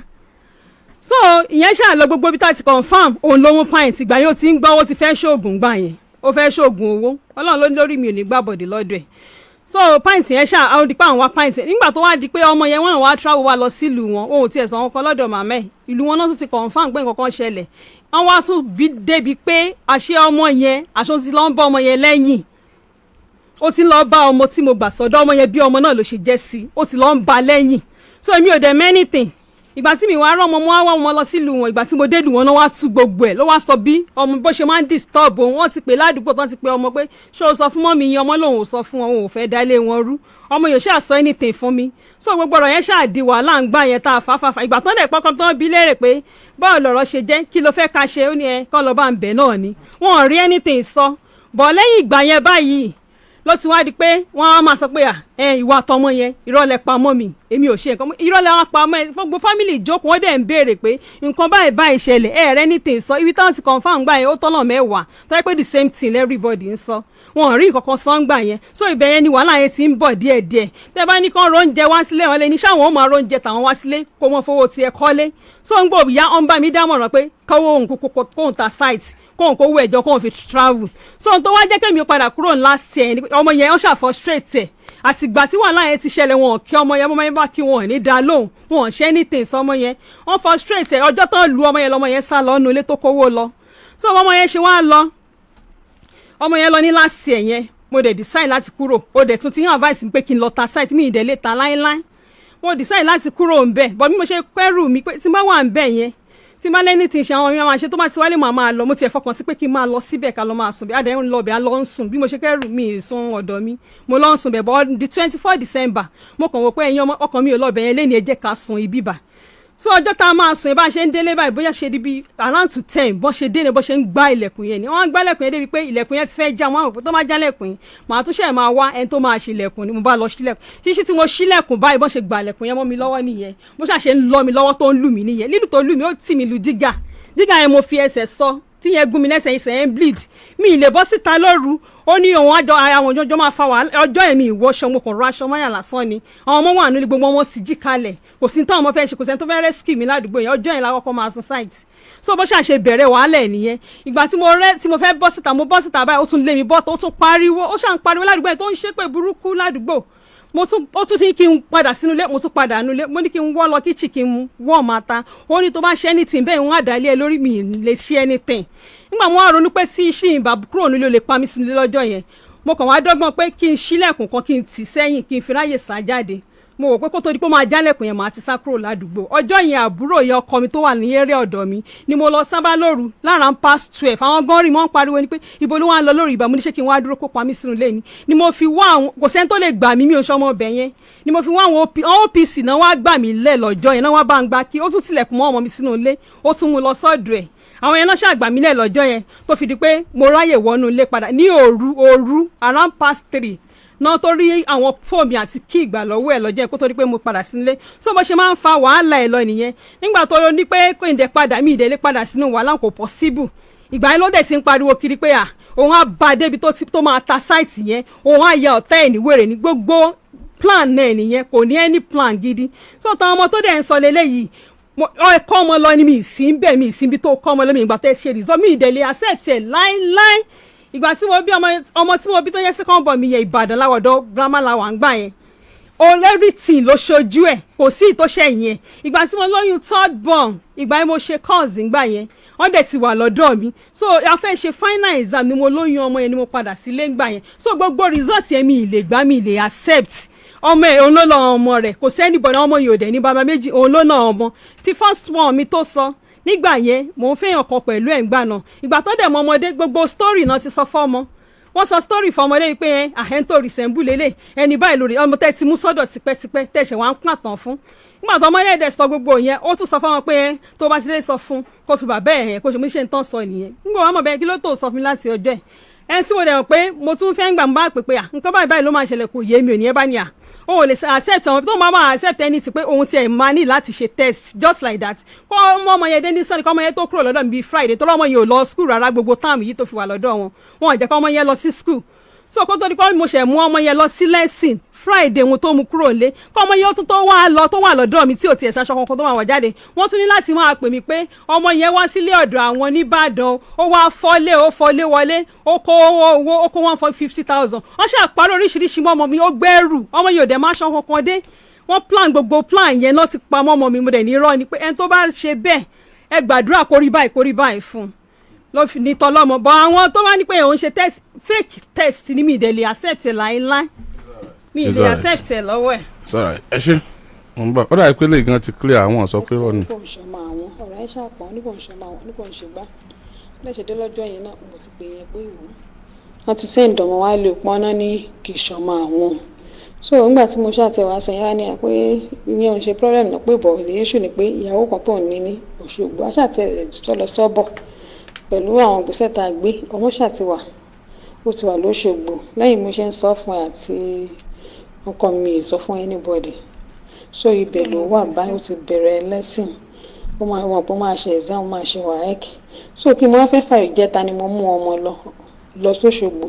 So ìyẹn ṣáà lọ. Gbogbo ibi tá a ti confirm òun ló mú pint, ìgbà yẹn ó ti ń gbọ́, ó ti fẹ́ ṣoògùn gbà yẹn, ó fẹ́ ṣoògùn owó. Ọlọ́run ló ní lórí mi ò ní gbàbọ̀dé lọ́dọ̀ ẹ̀. So pint yẹn ṣáà àwọn di pé àwọn wá pint yẹn. Nígbà tó wá di pé ọmọ yẹn, wọ́n wá travel wá lọ sílùú wọn, òun tiẹ̀ sọ wọn kan lọ́dọ̀ màmá ẹ̀. Ìlú wọn náà tún ti confirm pé nǹkan kan ṣẹlẹ̀. Wọ́n wá tún bí débi pé àṣé ọmọ yẹn, àṣọ ti lọ ń bá ọmọ yẹn lẹ́yìn. Ó ti lọ bá ọmọ tí mo gbà sọ́dọ̀ ọmọ yẹn, bí ọmọ náà ló ṣe jẹ́ sí, ó ti lọ ń ba lẹ́yìn. So èmi ò dẹ̀ mọ̀ anything. Ìgbà tí mi wá rán ọmọ, mo wá wá ọmọ lọ sílùú wọn. Ìgbà tí mo dé ìlú wọn náà, wá tú gbogbo ẹ̀, ló wá sọ bí ọmọ bó ṣe máa ń disturb òun. Wọ́n ti pè ládùúgbò tán, ti pè ọmọ pé ṣé o sọ fún mummy yín? Ọmọ lòun ò sọ fún wọn, òun ò fẹ́ dá ilé wọn rú. Ọmọ yóò ṣáà sọ anything fún mi. So gbogbo ọ̀rọ̀ yẹn ṣáà di wàhálà ń gbà yẹn tá a fà fà fà. Ìgbà tán dẹ̀ pọ́kàn tán bí léèrè pé báwo lọ̀rọ̀ ṣe jẹ́, kí ló fẹ́ ká ṣe, ó ní ẹ kọ́ lọ bá ń bẹ̀ náà ni. Wọn ò rí anything sọ bọ̀. Lẹ́yìn ìgbà yẹn báyìí ló ti wá di pé wọ́n á máa sọ pé à ẹ ìwà àtọmọ yẹn, irọ́ lẹ pa mọ́ mi, èmi ò ṣe nǹkan, irọ́ lẹ wá pa mọ́ ẹ. Gbogbo family ìjókòó, wọ́n dẹ̀ ń béèrè pé nǹkan báyìí báyìí ṣẹlẹ̀, ẹ rẹ́ ní tè sọ. Ibi táwọn ti confirm gbà yẹn, ó tọ́nà 10 tó yẹ pé the same thing everybody ń sọ, wọn ò rí nǹkan kan sọ ń gbà yẹn. So ibẹ̀ yẹn ni wàhálà yẹn ti ń bọ̀ díẹ̀díẹ̀. Tẹ́ bá ní kán róúnjẹ wá sílé, wọn lè ní sáwọn ó máa róúnjẹ tàwọn wá sílé, kó mọ fowó tiẹ̀ kọ́lé. So ń gbọ́ ìyá ọ̀n bá mi dámọ̀ràn pé kọ́wọ́ òun kóun ta site, kóun kó wọ ẹ̀jọ́, kóun fi travel. So ohun tó wá jẹ́ kémi padà kúrò last year ni ọmọ yẹn, ó ṣà frustrate ẹ̀. Àtìgbà tí wàhálà yẹn ti ṣẹlẹ̀, wọn ò kí ọmọ yẹn. Ọmọ yẹn bá kí wọn ò ní dá lóhùn, wọn ò ṣe anything sọmọ yẹn. Wọ́n frustrate ẹ̀. Ọjọ́ tán lu ọmọ yẹn, lọmọ yẹn sá lọ nínú ilé tó kówó lọ. So ọmọ yẹn ṣe wá lọ, ọmọ yẹn lọ ní last year yẹn. Mo dẹ̀ decide láti kúrò. Ó dẹ̀ tún ti hàn advice mi pé kí n lọ ta site mi, ìdẹ̀ lè ta láíláí. Mo decide láti kúrò ń bẹ̀, but bí mo ṣe kẹ́rù mi pé tí n bá wà ń bẹ̀ yẹn, tí n bá lẹ́ni tí ń ṣe àwọn ọmọ máa ṣe, tó bá ti wálé, màá máa lọ. Mo tiẹ̀ fọkàn sí pé kí n máa lọ síbẹ̀, ká lọ máa sùn. Bí adé ń lọ bẹ̀, á lọ ń sùn. Bí mo ṣe kẹ́rù mi sùn ọ̀dọ̀ mi, mo lọ ń sùn bẹ̀. But the 24 December, mo kàn wò pé ẹ̀yin ọmọ ọkàn mi ò lọ bẹ̀ yẹn lẹ́ni, ẹ jẹ́ ká sùn ibi bà. So ọjọ́ tá a máa sùn yẹn, bá a ṣe ń délé báyìí, bóyá ṣe di bí around to 10, bọ́n ṣe dé ni bọ́n ṣe ń gbá ilẹ̀kùn yẹn ni. Wọ́n á gbá ilẹ̀kùn yẹn débi pé ilẹ̀kùn yẹn ti fẹ́ já. Wọ́n á rò pé tó máa já ilẹ̀kùn yẹn, màá tún ṣe máa wá ẹni tó máa ṣe ilẹ̀kùn ni. Mo bá lọ ṣílẹ̀kùn. Ṣíṣí tí mo ṣílẹ̀kùn báyìí, bọ́n ṣe gbà ilẹ̀kùn yẹn mọ́ mi lọ́wọ́ nìyẹn. Bó ṣàṣe ń lọ mi lọ́wọ́, tó ń lù mí nìyẹn. Lílù tó lù mí, ó tì mí lu dígà. Dígà yẹn, mo fi ẹsẹ̀ sọ tí yẹn gún mi lẹ́sẹ̀, ẹsẹ̀ yẹn bleed. Mi ì lè bọ́ síta lóru. Ó ní òun àjọ àwọn ọjọ́ máa fa wàhálà. Ọjọ́ ẹ̀mí ìwọṣọ, mo kàn rọ aṣọ mọ́yà lásán ni. Àwọn ọmọ wà nílé, gbogbo wọn ti jí kalẹ̀. Kò sí táwọn ọmọ fẹ́ ṣe, kò sẹ́ni tó fẹ́ rescue mi ládùúgbò yẹn. Ọjọ́ yẹn la kọ́kọ́ máa sun site. So bó ṣàṣe bẹ̀rẹ̀ wàhálà ẹ̀ nìyẹn. Ìgbà tí mo rẹ́ tí mo fẹ́ bọ́ síta, mo bọ́ síta báyìí, ó tún lé mi bọ́ta, ó tún pariwo, ó ṣàn pariwo ládùúgbò yẹn, tó ń ṣépè burúkú ládùúgbò. Mo tún, ó tún ní kí n padà sínú ilé. Mo tún padà nínú ilé. Mo ní kí n wọ́ lọ kitchen, kí n wọ́ máa ta. Ó ní tó bá ṣe anything bẹ́ẹ̀, ń àdálé ẹ lórí. Mi lè ṣe anything. Nígbà mo wá ronú pé tí iṣẹ́ ìbá kúrò nílé, ó lè pa mí sínú ilé lọ́jọ́ yẹn. Mo kàn wá dọ́gbọ́n pé kí n ṣílẹ̀kùn kan, kí n tì sẹ́yìn, kí n fi ráyè sá jáde. Mo wò pé kó tó di pé ó máa jálẹ̀kùn yẹn, màá ti sá kúrò ládùúgbò. Ọjọ́ yẹn, àbúrò yẹn ọkọ mi tó wà ní eré ọ̀dọ̀ mi ni mo lọ sábà lóru lára past 12. Àwọn gan rí, wọ́n ń pariwo ni pé ibo ló wà ń lọ lóru ìbámu ní, ṣé kí n wá dúró kó pa mí sínú ilé ni? Ni mo fi wá àwọn, kò sẹ́ni tó lè gbà mí, mi ò sọmọ ọbẹ̀ yẹn, ni mo fi wá àwọn OPC náà wá gbà mí lẹ̀ lọ́jọ́ yẹn náà. Wá bá ń gba kí ó tún tilẹ̀kùn mọ́ ọmọ mi sínú ilé, ó tún mú lọ sọ́dọ̀ ẹ̀. Àwọn yẹn náà ṣàgbà mí lẹ̀ lọ́jọ́ yẹn, tó fi di pé mo ráyè wọnú ilé padà ní òru òru around past 3 náà, tó rí àwọn fóònù àti kí ìgbà lọ́wọ́ ẹ̀ lọ́jọ́ yẹn, kó tó di pé mo padà sílé. So bó ṣe máa ń fa wàhálà ẹ̀ lọ nìyẹn. Nígbà tó ní pé kò ń dẹ padà, mí ìdẹ́lé padà sínú wàhálà, kò possible. Ìgbà yẹn ló dẹ̀ ti ń pariwo kiri pé à òun á bá a débi tó máa ta site yẹn, òun á ya ọ̀tá ẹ̀ ní wèrè ní. Gbogbo plan náà nìyẹn, kò ní any plan gidi. So táwọn ọmọ tó dẹ̀ ń sọ lélẹ́yìí, ẹ̀kọ́ ọmọ lọ ni mi ìsín bẹ́ẹ̀, mi ìsín bí tó kọ́ ọmọ lọ mi. Ìgbà tó ṣe result, mi ìdẹ̀lẹ̀ accept ẹ̀ láíláí. Ìgbà tí mo bí ọmọ, ọmọ tí mo bí tó yẹ second born mi yẹn, Ìbàdàn láwọ̀dọ̀ grandma làwà ń gbà yẹn. All everything ló ṣojú ẹ̀, kò sí ìtọ́ṣẹ́ yẹn. Ìgbà tí mo lóyún third born, ìgbà yẹn mo ṣe course ńgbà yẹn, wọ́n dẹ̀ ti wà lọ́dọ̀ mi. So a fẹ́ ṣe final exam ni mo lóyún ọmọ yẹn, ni mo padà sílé ńgbà yẹn. So gbogbo result yẹn, mi ì lè gbà, mi ì lè accept. Ọmọ ẹ̀, òun ló lọ ọmọ rẹ̀, kò sẹ́ni bọ̀dọ̀. Ọmọ yìí ò dẹ̀ ní bàbá méjì, òun ló ná ọmọ. Tí first one mi tó sọ nígbà yẹn, mò ń fẹ́yàn kan pẹ̀lú ẹ̀ ńgbà náà. Ìgbà tó dẹ̀ mọ ọmọdé, gbogbo story náà ti sọ fọ́mọ. Wọ́n sọ story fọmọdé yìí pé ẹ àhẹ́n tó resemble lélẹ̀ ẹni báyìí lórí ọmọ tẹ́ ti mú sọ́dọ̀ tipẹ́tipẹ́, tẹ̀sẹ̀ wá ń pàtàn fún. Nígbà tó ọmọdé dẹ̀ sọ gbogbo yẹn, ó tún sọ fún wọn pé ẹ tó bá ti lè sọ fún kó fi bàbá ẹ̀ yẹn kó ṣe mú ṣe ń tán sọ nìyẹn. Nígbà wọn mọ̀ bẹ́ẹ̀, kí ló tó sọ fún mi láti ọjọ́ ẹ̀? Ẹni tí mo dẹ̀ mọ̀ pé mo tún fẹ́ ń gbà, mo bá pè pé à nǹkan báyìí báyìí ló máa ṣẹlẹ̀, kò yé mi ò ní ẹ bá ní à o ò lè accept ọmọ tó máa máa accept anything, pé òun tiẹ̀ máa ní láti ṣe test just like that. Kó ọmọ ọmọ yẹn dé ní Sunday, kó ọmọ yẹn tó kúrò lọ́dọ̀ mi bíi Friday, tó lọ́mọ yẹn ò lọ school rárá. Gbogbo time yìí tó fi wà lọ́dọ̀ wọn, wọn ò jẹ́ kó ọmọ yẹn lọ sí school. So kó tó di pé mo ṣẹ̀ mú ọmọ yẹn lọ sí lesson Friday, mo tó mú kúrò nílé, kó ọmọ yẹn tún tó wá lọ, tó wà lọ́dọ̀ mi tí ò tiẹ̀ ṣaṣọ kankan tó máa wọ̀ jáde, wọ́n tún ní láti máa pè mí pé ọmọ yẹn wá sílé ọ̀dọ̀ àwọn nìbàdàn, ó wá fọ́lé, ó fọ́lé wọlé, ó kó owó, ó kó 150,000. Wọ́n ṣàpárọ̀ oríṣiríṣi mọ́ ọmọ mi, ó gbẹ́rù ọmọ yẹn, ò dẹ̀ máa ṣan kankan dé. Wọ́n plan gbogbo plan yẹn lọ́ ti pa mọ́ ọmọ mi. Mo dẹ̀ ní irọ́ ni, pé ẹni tó bá ṣe bẹ́ẹ̀, ẹ gbàdúrà kórí báyìí, kórí báyìí fún un ló fi ní tọlọ́mọ bọ. Àwọn tó wá ní pé òun ṣe test, fake test ni, mi ì dẹ̀ lè accept ẹ̀ láéláé, mi ì It's lè alright. accept ẹ̀ lọ́wọ́ ẹ̀. It's alright. Ẹ ṣe mo ń bọ̀. Ó dàbí pé lè gan ti clear, àwọn sọ pé rọ ni. Oníkò ń ṣọmọ àwọn, ọ̀rọ̀ ẹ̀ ṣàpọ̀, oníkò ń ṣọmọ àwọn, oníkò ń ṣe gbá lẹ́sẹ̀ dé. Lọ́jọ́ yẹn náà mo ti pè yẹn pé ìwọ wọ́n ti send ọmọ wá lè pọ́n náà ní kì í ṣọmọ àwọn. So nígbà tí mo ṣàtẹ̀wá sọ yẹn, wá ní à pé ìyẹn ò ń ṣe problem náà, pé bọ̀ the issue ni pé ìyàwó kan tó ń ní ní Òṣogbo. Aṣàtẹ̀ sọlọ sọ́bọ̀ pẹ̀lú àwọn ìgbésẹ̀ tá a gbé, ọmọ ṣàtiwà, ó ti wà lóṣogbo. Lẹ́yìn mo ṣe ń sọ fún ẹ àti ọkọ mi, ì sọ fún anybody. So ibẹ̀ ló wà báyìí, ó ti bẹ̀rẹ̀ lesson, ó máa wọ́n pé ó máa ṣe exam, ó máa ṣe WAEC. So kí mo wá fẹ́ fàyè jẹ́ta ni mo mú ọmọ lọ sóṣogbo.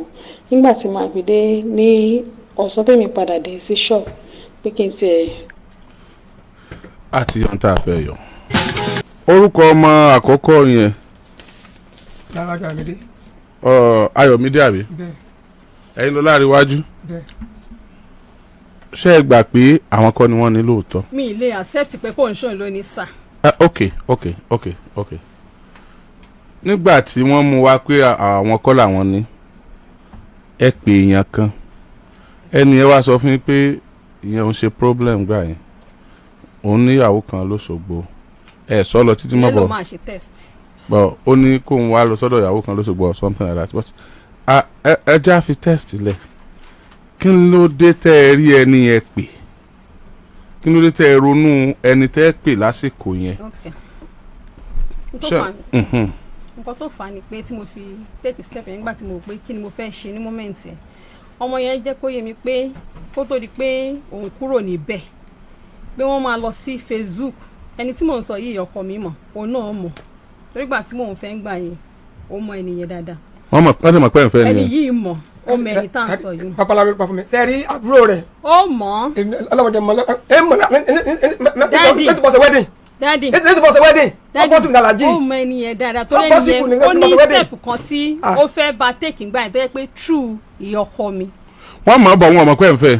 Nígbà tí màá fi dé ní ọ̀sán, tèmi padà dé sí shop pé kí n tiẹ̀ Àti yọ̀ ń tà fẹ́ yọ. Orúkọ ọmọ àkọ́kọ́ yẹn? Lára Ayọ̀mídé. Ayọ̀mídé, àbí? Bẹ́ẹ̀. Ẹ̀yin lọ láàrin iwájú. Bẹ́ẹ̀. Ṣé ẹ gbà pé àwọn kọ́ ni wọ́n ní lóòótọ́? Mi ì lè accept pé kò ń ṣòun lónìí sà. Ok, nígbà tí wọ́n mú wa pé àwọn kọ́ làwọn ní, ẹ pè èèyàn kan, ẹni yẹn wá sọ fún yín pé ìyẹn ò ń ṣe problem gbà yẹn, òun níyàwó kan lóṣogbo. Ẹ sọ lọ títí mọ́ Ìyẹn ló bọ̀ máa ṣe test. But ó ní kóun wá lọ sọ́dọ̀ ìyàwó kan lóṣogbo or something like that. But ẹ já fi test lẹ̀. Kí ló dé tẹ́ ẹ rí ẹni yẹn pè? Kí ló dé tẹ́ ẹ ronú ẹni tẹ́ ẹ pè lásìkò yẹn? Ok, n tó fà nǹkan tó fà á ni pé tí mo fi take step yẹn, nígbà tí mo rò pé kí ni mo fẹ́ ṣe ní moment yẹn, ọmọ yẹn jẹ́ kó yé mi pé kó tó di pé òun kúrò níbẹ̀, pé wọ́n máa lọ sí Facebook. Ẹni tí mò ń sọ yìí, ọkọ mi mọ̀, òun náà mọ̀, torí gbà tí mò ń fẹ́ ń gbà yẹn, ó mọ ẹni yẹn dáadáa. Wọ́n mọ̀, wọ́n sì mọ̀ pé ẹ̀ ń fẹ́ Ẹni nìyẹn. yìí mọ̀, ó mọ ẹni tá à ń sọ yìí. Babaláwo pa fún mi sẹ́ẹ̀rí àbúrò rẹ̀. Ó mọ̀. Ọlọ́mọdé mọ̀ ẹ mọ̀ Daddy. láti bọ̀ ṣe wedding. Daddy. Láti bọ̀ ṣe wedding, so possible ní alájí. Ó mọ ẹni yẹn dáadáa tó So lẹ́ni possible yẹn ní ó ní láti wedding. step kan tí Ah. ó fẹ́ bá take ngbà yẹn, tó yẹ pé true ìyọkọ mi. Wọ́n mọ̀ ọ́ bọ̀, wọn mọ̀ pé ẹ̀ ń fẹ́.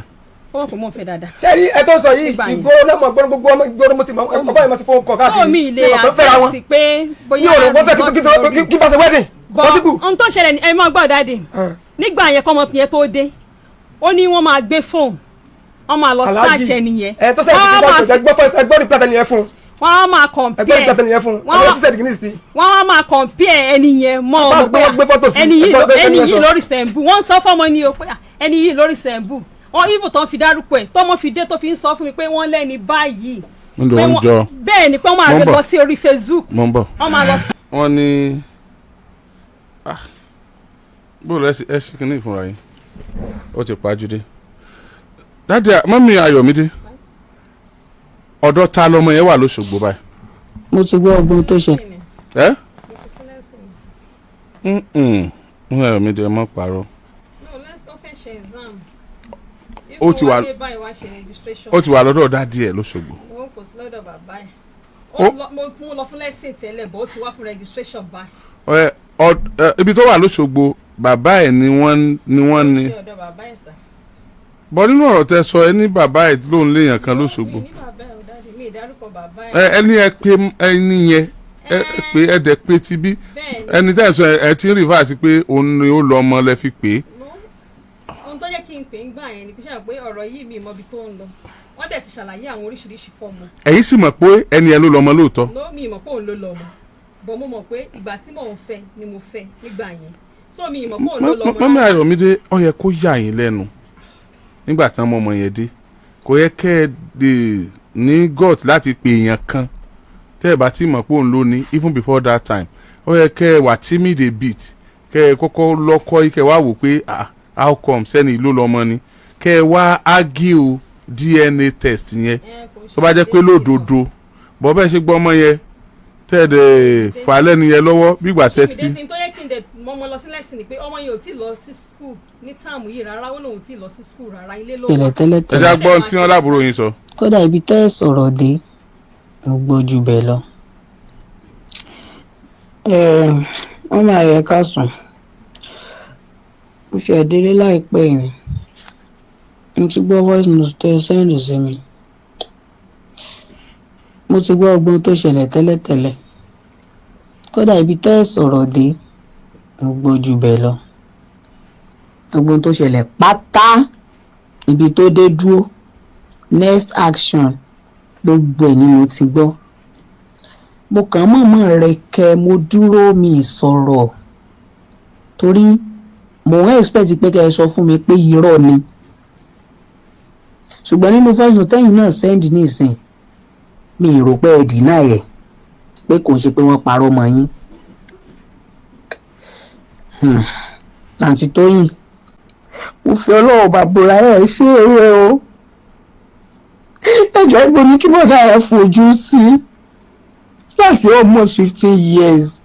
Ó mọ̀ pé mò ń fẹ́ dáadáa. Sẹ́ẹ̀rí ẹ tó sọ yìí, Nígbà yẹn. ìgbó náà mọ̀ gbọ́dọ̀, gbogbo ọmọ ìgboro mo ti mọ̀, ọba yẹn mo ti fóun kọ Tó káàkiri. mi lè Mi ò mọ̀ pé fẹ́ra wọn. accept pé Mi bóyá ò rò pé fẹ́ result lórí. kí bá ṣe wedding. But Possible. ohun tó ṣẹlẹ̀ ní ẹ máa gbọ́, daddy. Nígbà yẹn, kọ́mọ yẹn tó dé, ó ní wọ́n máa gbé fóònù, wọ́n máa lọ search ẹni yẹn. Ẹ tó sẹ́yìn Wọ́n á máa kí n gbọ́ first, ẹ gbọ́ reply tẹ́ni yẹn fún. Wọ́n á máa Ẹ gbọ́ compare reply tẹ́ni yẹn fún. Wọ́n Ẹ tó sẹ́yìn kìíní sí. Wọ́n á máa compare ẹni yẹn mọ́ Bá ọmọ pé wọ́n gbé fọ́tò sí, ẹni yìí ẹ gbọ́ tẹ́ni ẹni yẹn yìí sọ. lórí sẹ̀ǹbù. Wọ́n ń sọ fọ́mọ ni o pé ah, ẹni yìí lórí sẹ̀ǹbù wọ́n even tó ń fi dárúkọ ẹ̀, tọ́mọ fi dé, tó fi ń sọ fún mi pé wọ́n lẹ́ni báyìí. Ń lò Pé ń jọ. Bẹ́ẹ̀ ni, pé wọ́n máa Mo ń bọ̀. lọ sí orí Facebook. Mo ń bọ̀. Wọ́n máa lọ sí. Wọ́n ní bó lọ ẹ ṣe kínní ìfúnra yín, ó ti pàjùdé. Daddy, mummy Ayọ̀mídé, ọ̀dọ̀ ta lọmọ yẹn wà lóṣogbo báyìí? Mo ti gbọ́ ọgbọ́n tó ṣe. Ẹ ń Ayọ̀mídé, ẹ mọ̀ pààrọ̀. No, let's ó fẹ́ ṣe exam. Ó ti wà lọ́dọ̀ daddy ẹ̀ lóṣogbo. Wọn kò sí lọ́dọ̀ bàbá ẹ̀. Mo mú lọ fún lesson tẹ́lẹ̀, bó ti wá fún registration báyìí. Ẹ ẹ, ibi tó wà lóṣogbo, bàbá ẹ̀ ni wọ́n ní. Ṣé ọ̀dọ̀ bàbá ẹ̀ sà? Bọ́ nínú ọ̀rọ̀ tẹ sọ, ẹ ní bàbá ẹ̀ lóun léèyàn kan lóṣogbo. Mi ní bàbá ẹ̀ ò, daddy, mi ìdárúkọ bàbá Ẹ ẹ̀. ẹni ẹ pé ẹni yẹn, ẹ pé ẹ dẹ̀ pé ti bí Bẹ́ẹ̀ ni. ẹni tẹ́ ẹ sọ, ẹ ti ń rìfà pé òun ni ó lọ ọmọ lẹ fi pè é. No. Ohun tó jẹ́ kí n pè ń gbà yẹn ni kí n ṣàmì pé ọ̀rọ̀ yìí, mi ì mọ ibi tó ń lọ. Wọ́n dẹ̀ ti ṣàlàyé àwọn oríṣiríṣi fọ́ọ̀mù. Ẹ̀yin sì mọ̀ pé ẹni ẹ ló lọ ọmọ lóòótọ́? No, mi ì mọ̀ pé òun ló lọ ọmọ, bọ̀ mo mọ̀ pé ìgbà tí mò ń fẹ́ ni mo fẹ́ nígbà yẹn, so mi ì mọ̀ pé òun ló lọ ọmọ Mummy rárá. Ayọ̀mídé, ó yẹ kó yà yín lẹ́nu nígbà tí wọ́n mọ ọmọ yẹn dé. Kò yẹ kẹ́ ẹ lè ní gut láti pè èèyàn kan tẹ́ ẹ bá ti mọ̀ pé òun ló ní. Even before that time, ó yẹ kẹ́ ẹ wà timid a bit, kẹ́ ẹ kọ́kọ́ lọ́kọ́ yìí, kẹ́ ẹ wá wò pé, ah, how come sẹ́ni ló lọ́mọ ni, kẹ́ ẹ wá argue DNA test yẹn. Ẹ, kò ń Tó bá jẹ́ pé ṣe lódodo bọ́ bẹ́ẹ̀ ṣe gbọ́ ọmọ yẹn, tẹ́ ẹ dẹ̀ fà lẹ́nu yẹn lọ́wọ́ bí ìgbà tẹ́ ti ìdẹ́sìn tó yẹ kí n dẹ̀ Mọ́mọ́ lọ sí lẹ́sìn ni pé ọmọ yẹn ò tí ì lọ sí school ní term yìí rárá. Ó lóun ò tí ì lọ sí school rárá, ilé ló ṣẹlẹ̀ wà. tẹ́lẹ̀ Ẹ tẹ́lẹ̀. já gbọ́ tí wọ́n láàbúrò yín sọ. Kódà ibi tẹ́ ẹ sọ̀rọ̀ dé, mo gbọ́ jù bẹ́ẹ̀ lọ. Wọ́n máa yẹ ká sùn. Mo ṣe délé láìpẹ́ yìí, mo ti gbọ́ voice note tẹ́ ẹ send sí mi. Mo ti gbọ́ ọgbọ́n tó ṣẹlẹ̀ tẹ́lẹ̀tẹ́lẹ̀. Kódà ibi tẹ́ ẹ sọ̀rọ̀ dé, mo gbọ́ jù bẹ́ẹ̀ lọ. Gbogbo ohun tó ṣẹlẹ̀ pátá, ibi tó dé dúró, next action, gbogbo ẹ̀ ni mo ti gbọ́. Mo kàn mọ̀ọ́mọ̀ rẹ̀ kẹ́, mo dúró, mi ì sọ̀rọ̀ torí mo ń expect pé kẹ́ ẹ sọ fún mi pé irọ́ ni. Ṣùgbọ́n nínú voice note tẹ́yìn náà send nísìn, mi ì rò pé ẹ deny ẹ̀ pé kò ń ṣe pé wọ́n parọ́ mọ́ yín. Àǹtí Tóyìn, mo fi Ọlọ́run bàbúrà, ẹ̀ ṣe eré o. Ẹjọ́, ibo ni kí bọ̀dá ẹ̀ fojú sí láti almost 15 years?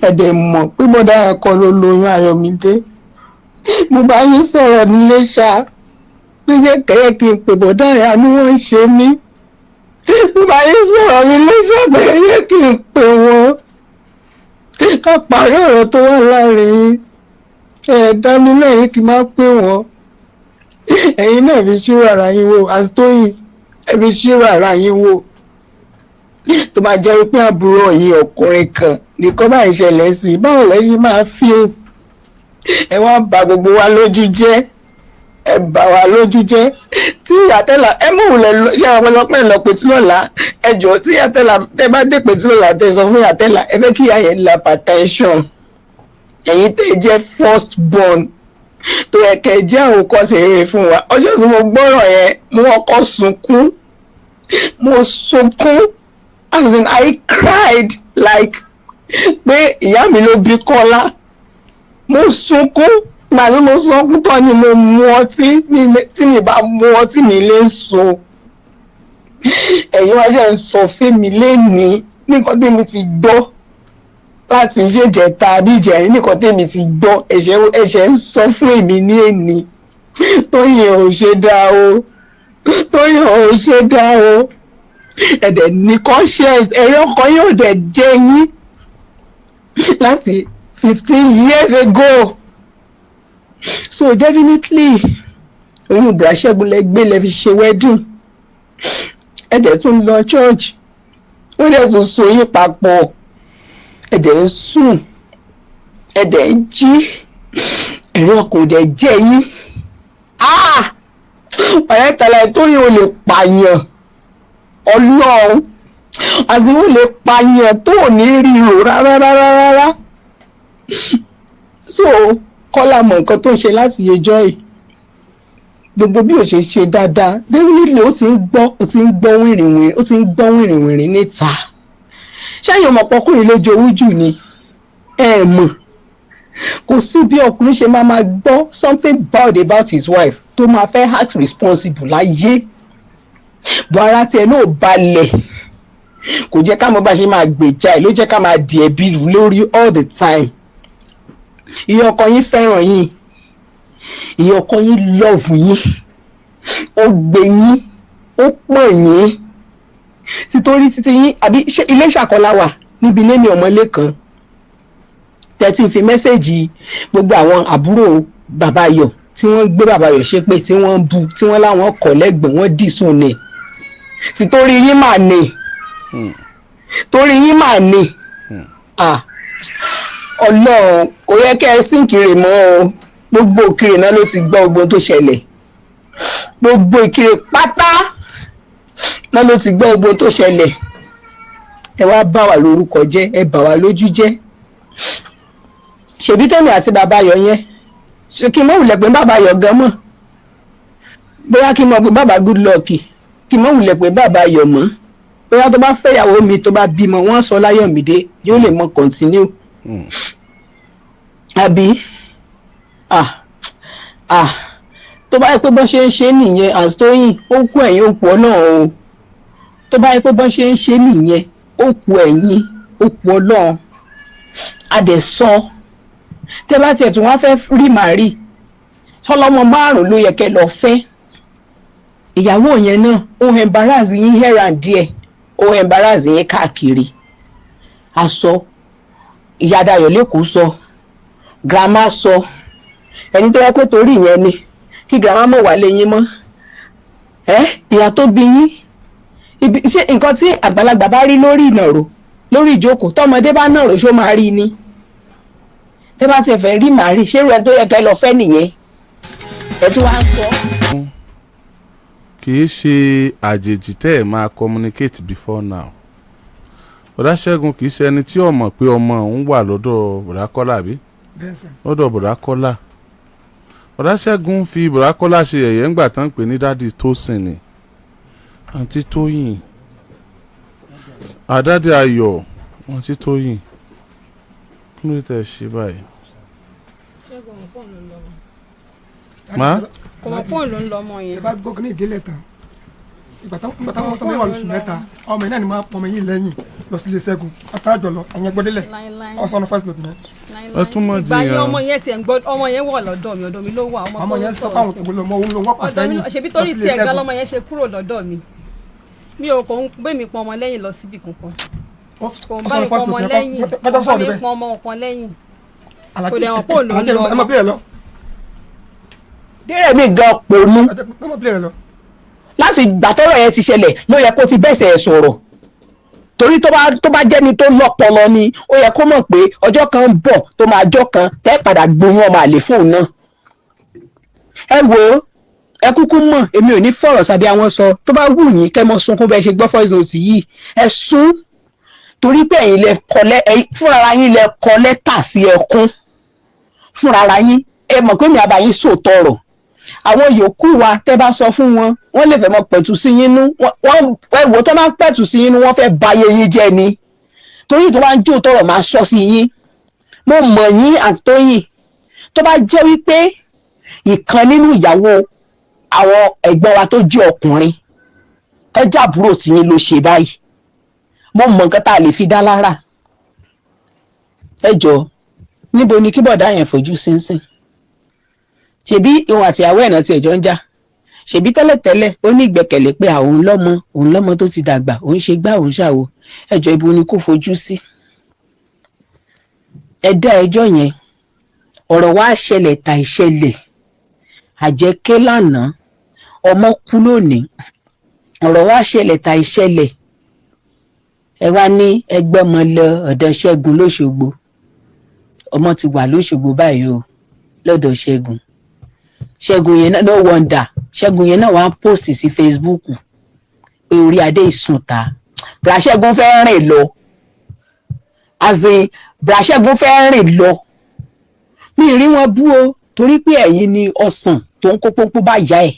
Ẹ̀dẹ̀ mọ̀ pé bọ̀dá ẹ̀ kọ́ ló lóyún Ayọ̀mídé. Mo bá yín sọ̀rọ̀ nílé ṣá pé jẹ́ kẹ́yẹ́ kí n pè bọ̀dá ẹ̀, àánú wọ́n ń ṣe mí. Mo bá yín sọ̀rọ̀ nílé ṣá pé yẹ kí n pè wọ́n, ká parí ọ̀rọ̀ tó wà láàrin yín. Ẹ̀ dá mi lẹ́yìn kí n má pè wọ́n. Ẹ̀yin náà fi ṣírò ara yín wò. Àsítóyìn, ẹ fi ṣírò ara yín wò. Tó bá jẹ́ wípé àbúrò yín ọkùnrin kan nìkan báyìí ṣẹlẹ̀ sí i, báwo lẹ ṣe máa feel? Ẹ wá bà gbogbo wa lójú jẹ́, ẹ bà wá lójú jẹ́. Tí àtẹ́là ẹ mú òun lẹ lọ ṣé àwọn ọlọ́pàá lọ pẹ̀tù lọ́la. Ẹ jọ̀ọ́, tí àtẹ́là tẹ bá dé pẹ̀tù lọ́la, tẹ sọ fún àtẹ́là ẹ fẹ́ kí ìyá yẹn la hypertension. Ẹ̀yin tẹ́ jẹ́ first born tó yẹ kẹ́ jẹ́ àwòkọ́ṣe rere fún wa, ọjọ́ tí mo gbọ́rọ̀ yẹn, mo kọ́kọ́ sunkún. Mo sunkún, as in I cried like pé ìyá mi ló bí Kọ́lá. Mo sunkún. Gbà tí mo sunkún tán ni mo mu ọtí. Tí mi bá mu ọtí, mi lè sùn. Ẹ̀yin wá ṣe ń sọ fún mi lénìí nǹkan tèmi ti gbọ́ láti ṣèjẹta àbí ìjẹrin, nǹkan tèmi ti gbọ́, ẹ̀ṣẹ̀ ń sọ fún èmi ní èní. Tóyìn, ò ṣe dáa o. Tóyìn, ò ṣe dáa o. Ẹ̀dẹ̀ ní conscience, ẹ̀rí ọkàn yóò dẹ̀ jẹ́ yín láti 15 years ago. So definitely oyún ìbúra ṣẹ́gun lẹ gbé, lẹ fi ṣe wedding. Ẹ̀dẹ̀ tún lọ church, ó dẹ̀ tún so yín papọ̀. Ẹ̀dẹ̀ ń sùn, ẹ̀dẹ̀ ń jí, ẹ̀rí ọkàn ò dẹ̀ jẹ́ yín. Ọ̀rẹ́ tẹ̀lé Tóyìn, ò lè pààyàn. Ọlọ́run àti ó lè pààyàn tó ò ní ríro rárá rárá rárá. So Kọ́lá mọ̀ nǹkan tó ń ṣe láti yejọ́ yìí. Gbogbo bí ó ṣe ṣe dáadáa, definitely ó ti ń gbọ́, ó ti ń gbọ́ wìrìwìrì, ó ti ń gbọ́ wìrìwìrì níta. Ṣẹ́yìn ọmọ ọkùnrin ló jowú jù ni? Ẹ mọ̀ kò sí bí ọkùnrin ṣe máa máa gbọ́ something bad about his wife tó máa fẹ́ act responsible láyé. Bọ́ ara tiẹ̀ náà balẹ̀, kò jẹ́ ká mọ̀ bá ṣe máa gbèjà ẹ̀, ló jẹ́ ká máa di ẹ̀bi rù lórí all the time. Ìyá ọkọ yín fẹ́ràn yín, ìyá ọkọ yín love yín, ó gbé yín, ó pọ̀n yín títorí títí yín. Àbí ṣé ilé ìṣàkọlá wà níbi ilé mi ọmọlé kan tẹ́tí fi message gbogbo àwọn àbúrò bàbá Ayọ̀ tí wọ́n gbé bàbá Ayọ̀ ṣépè, tí wọ́n ń bu, tí wọ́n láwọn kọ̀ lẹ́gbọ̀n, wọ́n dì sùn ní títorí yín mà ní, torí yín mà ní. Ah, Ọlọ́run, kò yẹ kẹ́ ẹ sínkiri mọ́ o. Gbogbo òkìrè náà ló ti gbọ́ gbogbo tó ṣẹlẹ̀. Gbogbo ìkirè pátá náà ló ti gbọ́ gbogbo tó ṣẹlẹ̀. Ẹ wá bá wa lórúkọ jẹ́, ẹ bà wá lójú jẹ́. Ṣèbí tèmi àti bàbá Ayọ̀ yẹn, ṣé kí n mọ̀ wùlẹ̀ pé bàbá Ayọ̀ gan mọ̀? Bóyá kí n mọ̀ pé bàbá Good Luck, kí n mọ̀ wùlẹ̀ pé bàbá Ayọ̀ mọ́. Bóyá tó bá fẹ́yàwó mi, tó bá bímọ, wọ́n sọ Láyọ̀mídé, yóò lè mọ continue. Àbí ah ah, tó bá yẹ pé bọ́n ṣe ń ṣe nìyẹn, àstóyìn, ó kú ẹ̀yìn, ó kú ọ náà o. Tó bá yẹ pé bọ́n ṣe ń ṣe nìyẹn, ó kú ẹ̀yìn, ó kú Ọlọ́run. A dẹ̀ sọ, tẹ́ bá tiẹ̀ tún wá fẹ́ rí màrí tọ́lọ́mọ márùn-ún ló yẹ kẹ́ lọ fẹ́. Ìyàwó yẹn náà, ó embarrass yín here and there, ó embarrass yín káàkiri. Aṣọ ìyá Dayọ̀ lẹ́kọ̀ọ́ sọ, grandma sọ, ẹni tó yẹ pé torí ìyẹn ni kí grandma mọ̀ wá lé yín mọ́ ẹ. Ìyá tó bí yín ibi, ṣé nǹkan tí àgbàlagbà bá rí lórí ìnàró, lórí ìjókòó, tọmọdé bá nàró, ṣó máa rí ni? Tẹ́ bá tiẹ̀ fẹ́ rí màá rí, ṣé irú ẹ tó yẹ kẹ́ lọ fẹ́ nìyẹn? Ẹ tún wá ń sọ. Kì í ṣe àjèjì tẹ́ ẹ̀ máa communicate before now. Bọ̀dá Ṣẹ́gun kì í ṣe ẹni tí ó mọ̀ pé ọmọ òun wà lọ́dọ̀ bọ̀dá Kọ́lá, àbí? Bẹ́ẹ̀ sir. Lọ́dọ̀ bọ̀dá Kọ́lá. Bọ̀dá Ṣẹ́gun fi bọ̀dá Kọ́lá ṣe yẹ̀yẹ́ ńgbà tán pé ní daddy Tósìn ni àǹtí Tóyìn, àdádì Ayọ̀, àǹtí Tóyìn. Kí ló tẹ̀ ṣe báyìí? Ṣẹ́gun mọ̀ pọ́ùn ló ń lọ ọmọ. Má? Kò mọ̀ pọ́ùn ló ń lọ ọmọ yẹn. Ẹ bá gbọ́ kí ní ìdílé tán, ìgbà táwọn tọmọ yẹn wà lóṣù 3, ọmọ yẹn náà ni máa pọnmọ yín lẹ́yìn lọ sílé Ṣẹ́gun àtàjọ lọ. Ẹ̀yẹn gbọ́délẹ̀. Láíláí. Ọ̀sán first note yẹn. Láíláí. Ẹ tún mọ̀ Ìgbà yẹn, jiyàn. ọmọ yẹn tiẹ̀ ń gbọ́, ọmọ yẹn wọ̀ lọ́dọ̀ mi, ọ̀dọ̀ mi ló wà. Ọmọ Ọmọ tó yẹn ń sọ sọ̀rọ̀ pé àwọn sí. òun ló mọ òun ló wọ́pọ̀ Ọ̀dọ̀ mi sẹ́yìn ṣebí lọ torí sílé tiẹ̀ gan Ṣẹ́gun. lọ́mọ yẹn ṣe kúrò lọ́dọ̀ mi. Mi ò kò ń gbé mi pọn ọmọ lẹ́yìn lọ síbi kankan. Ó Kò ń bá sọ mi first pọn ọmọ note yẹn lẹ́yìn, kọjá kò bá sọ̀rọ̀ mi níbẹ̀. pọn ọmọ kan lẹ́yìn. Alhaji, Kò dẹ̀ wọ́n pò ló ń Alhaji, lọ. ẹ má bílẹ̀ lọ. Dérèmí gan pònú. Ẹ má bílẹ̀ lọ. Láti ìgbà tọ́rọ̀ yẹn ti ṣẹlẹ̀ ló yẹ kó ti bẹ́sẹ̀ ẹ̀ sọ̀rọ̀, torí tó bá jẹ́ni tó lọ́pọlọ ni, ó yẹ kó mọ̀ pé ọjọ́ kan ń bọ̀ tó máa jọ́ kan tẹ́ padà gbóyún ọmọ àlè fóun náà. Ẹ wo, ẹ kúkú mọ̀, èmi ò ní fọ̀rọ̀ sábẹ́ àwọn sọ. Tó bá wù yín kẹ́ mọ́ sunkún bẹ́ẹ̀ ṣe gbọ́ voice note yìí, ẹ sún, torí pé ẹ̀yin lẹ kọ lẹ́ ẹ̀yin fúnra yín lẹ kọ lẹ́tà sí ẹkún fúnra yín. Ẹ mọ̀ pé mi àbá yín sòótọ́ ọ̀rọ̀. Àwọn yòókù wa, tẹ́ bá sọ fún wọn, wọ́n lè fẹ́ mọ pẹ̀tù sí yín nú. Wọ́n ẹ wò, tó máa ń pẹ̀tù sí yín nú, wọ́n fẹ́ ba ayé yín jẹ́ ni, torí tó bá ń jó tọrọ máa sọ sí yín. Mo mọ̀ yín àti Tóyìn. Tó bá jẹ́ wípé ìkan nínú ìyàwó àwọn ẹ̀gbọ́n wa tó jẹ́ ọkùnrin tó jẹ́ àbúrò tí yín ló ṣe báyìí, mo mọ̀ nǹkan tá a lè fi dá lára. Ẹ jọ̀ọ́, níbo ni kí bọ̀dá yẹn fojú sínsìn? Ṣebí ìwọ̀n àtìyàwó ẹ̀ náà ti ẹ̀jọ́ ń jà. Ṣebí tẹ́lẹ̀tẹ́lẹ̀ ó ní ìgbẹ́kẹ̀lé pé àwọn lọ́mọ, òun lọ́mọ tó ti dàgbà, òun ṣe gbá, òun ṣàwo. Ẹjọ́, ibo ni kò fojú sí? Ẹ dá ẹjọ́ yẹn. Ọ̀rọ̀ wa ṣẹlẹ̀ tà ìṣẹ̀lẹ̀ àjẹké lánàá, ọmọ kú lónìí. Ọ̀rọ̀ wa ṣẹlẹ̀ tà ìṣẹ̀lẹ̀. Ẹ wá ní ẹgbẹ́ ọmọ lọ ọ̀dọ̀ Ṣẹ́gun lóṣogbo. Ọmọ ti wà lóṣogbo báyìí o, lọ́dọ̀ Ṣẹ́gun. Ṣẹ́gun yẹn náà, no wonder, Ṣẹ́gun yẹn náà wá ń post sí Facebook pé orí adé ìsúnta. Bra Ṣẹ́gun fẹ́ rìn lọ, as in, bra Ṣẹ́gun fẹ́ rìn lọ. Mi rí wọn bú o, torí pé ẹ̀yin ni ọsàn tó ń kó pọ́npọ́n bá yá ẹ̀,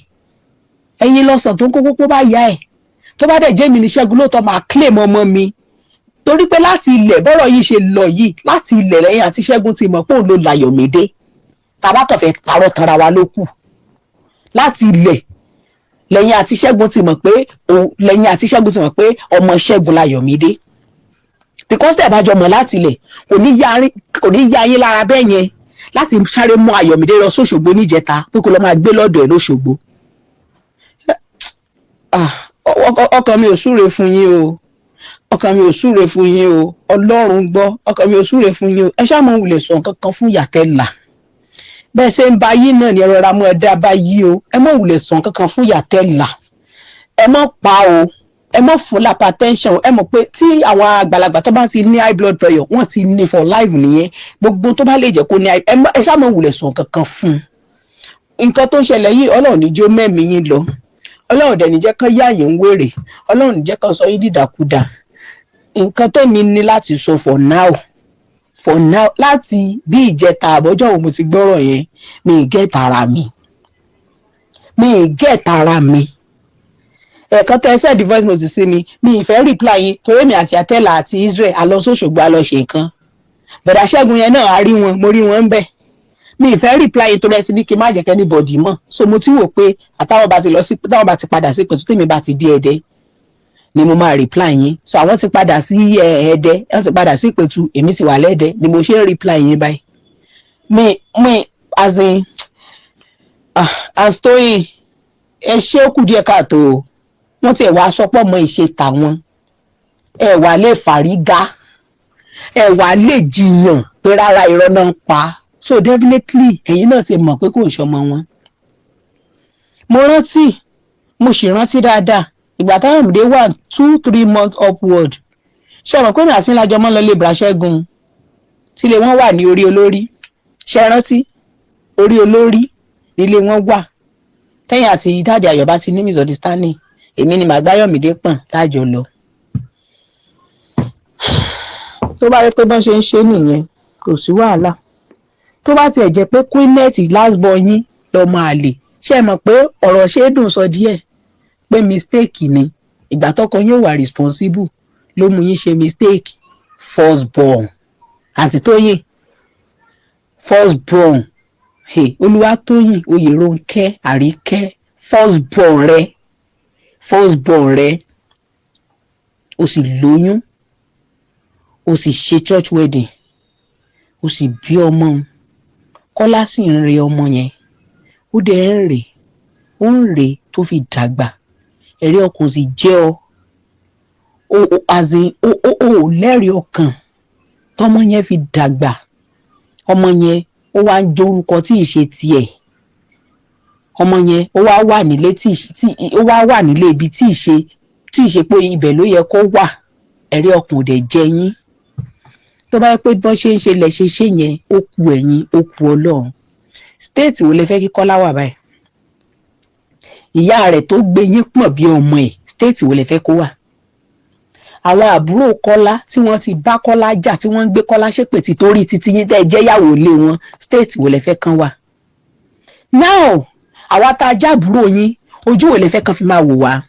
ẹ̀yin lọ́sàn tó ń kó pọ́npọ́n bá yá ẹ̀. Tó bá dẹ̀ jẹ́ mi ní Ṣẹ́gun lóòótọ́, máa claim ọmọ mi, torí pé láti ilẹ̀ bọ́rọ̀ yìí ṣe lọ yìí, láti ilẹ̀ lẹ́yìn àti Ṣẹ́gun ti mọ̀ pé òun ló Láyọ̀mídé. Tàbá kàn fẹ́ parọ́ tanra wa ló kù. Láti ilẹ̀ lẹ́yìn àti Ṣẹ́gun ti mọ̀ pé òun, lẹ́yìn àti Ṣẹ́gun ti mọ̀ pé ọmọ Ṣẹ́gun Láyọ̀mídé, because tẹ̀ bá jọ mọ̀ láti ilẹ̀, kò ní ya yín lára bẹ́ẹ̀ yẹn láti sáré mú Ayọ̀mídé lọ sóṣogbo níjẹta pé kó lọ máa gbé lọ́dọ̀ ẹ̀ lóṣogbo. Ah, ọkàn mi ò súre fún yín o, ọkàn mi ò súre fún yín o. Ọlọ́run gbọ́, ọkàn mi ò súre fún yín o. Ẹ ṣáà mọ̀ wulẹ̀ sọ nǹkan kan fún yàtẹ̀là. Bẹ́ẹ̀ ṣe ń ba yín náà ni ẹ rọra mú ẹ dá bá yí o. Ẹ mọ̀ wulẹ̀ sọ nǹkan kan fún yàtẹ̀là. Ẹ mọ̀ pa o, ẹ mọ̀ fún hypertension. Ẹ mọ̀ pé tí àwọn àgbàlagbà tó bá ti ní high blood pressure, wọ́n ti ní for life nìyẹn. Gbogbo tó bá lè jẹ́ kó ní high, ẹ ṣáà mọ̀ wulẹ̀ sọ nǹkan kan fún un. Nǹkan tó ń ṣẹlẹ̀ yìí, Ọlọ́run ní jó mẹ́mìí yín lọ. Ọlọ́run dẹ̀ ní jẹ́ kán yá yín ń wèrè. Ọlọ́run ní jẹ́ kán sọ yín dìdàkudà. Nǹkan tẹ̀mí ní láti sọ for now, for now, láti bí ìjẹta àbọ́jọ́ wo mo ti gbọ́rọ̀ yẹn, mi ì get ara mi, mi ì get ara mi. Ẹ̀ẹ̀kan tẹ́ ẹ send voice note sí mi, mi ì fẹ́ reply yín, torí èmi àti Atẹ́là àti Israel a lọ sóṣogbo, a lọ ṣe nǹkan. Bẹ̀rẹ̀ Ṣẹ́gun yẹn náà, a rí wọn, mo rí wọn ń bẹ̀. Mi ì fẹ́ reply yín torí ẹ ti ní kí n má jẹ́ kí anybody mọ̀. So mo ti wò pé àtàwọn bá ti lọ sí, táwọn bá ti padà sí pẹ̀tù, tèmi bá ti dé Ẹ̀dẹ́. Ni mo máa reply yín. So àwọn ti padà sí Ẹdẹ, wọ́n ti padà sí Ìpẹ̀tù, èmi ti wà lẹ́dẹ ni mo ṣe ń reply yín báyìí. Mi as in, ah, Anstoyin, ẹ ṣé, ó kù díẹ̀ káàtó o. Wọ́n tiẹ̀ wá sọpọ̀ mọ́ ìṣe tàwọn, ẹ wà lè fàrígá, ẹ wà lè jiyàn pé rárá, irọ́ náà ń pa. So definitely ẹ̀yin náà ti mọ̀ pé kò ń ṣọmọ wọn. Mo rántí, mo sì rántí dáadáa ìgbà táwọn ọmọdé wà 2-3 months upward. Ṣé ọmọ pé mi àti ńlájọ mọ́ lọ lè bra Ṣẹ́gun tílé wọn wà ní orí olórí? Ṣe rántí orí olórí nílé wọn wà? Tẹ́yìn àti daddy Ayọ̀ bá ti ní misunderstanding, èmi ni màá gbáyọ̀mídé pọ̀n tájọ lọ. Tó bá yẹ pé bọ́n ṣe ń ṣe nìyẹn, kò sí wàhálà. Tó bá tiẹ̀ jẹ́ pé Queenette last born yín lọ́mọ àlè, ṣé ẹ mọ̀ pé ọ̀rọ̀ ṣe é dùn sọ díẹ̀ pé mistake ni? Ìgbà tọkọ yóò wà responsible ló mú yín ṣe mistake. First born, àǹtí Tóyìn, first born, hey, Olúwatóyìn Oyèrónkẹ́ Àríkẹ́, first born rẹ, first born rẹ, o sì lóyún, o sì ṣe church wedding, o sì bí ọmọ. Kọ́lá sì ń re ọmọ yẹn, ó dẹ̀ ń rè, ó ń rè tó fi dàgbà. Ẹ̀rí ọkàn sì jẹ́ ọ o, as in, o ò lẹ́rìí ọkàn tọmọ yẹn fi dàgbà. Ọmọ yẹn ó wá ń jórúkọ tí ì ṣe tiẹ̀. Ọmọ yẹn ó wá wà nílé tí ó wá wà nílé ibi tí ì ṣe pé ibẹ̀ ló yẹ kó wà. Ẹ̀rí ọkàn ò dẹ̀ jẹ yín. Tó bá yẹ pé bọ́n ṣe ń ṣe lẹ̀ ṣe ṣe yẹn, ó ku ẹ̀yin, ó ku Ọlọ́run. State wo lẹ fẹ́ kí Kọ́lá wà báyìí? Ìyá rẹ̀ tó gbé yín pọ̀n bí ọmọ ẹ̀, state wo lẹ fẹ́ kó wà? Àwọn àbúrò Kọ́lá tí wọ́n ti bá Kọ́lá jà, tí wọ́n ń gbé Kọ́lá ṣépè tí torí títí yín tẹ́ ẹ jẹ́yàwó lé wọn, state wo lẹ fẹ́ kán wà now? Àwa tá a jábúrò yín, ojú wo lẹ fẹ́ kán fi máa wò wá?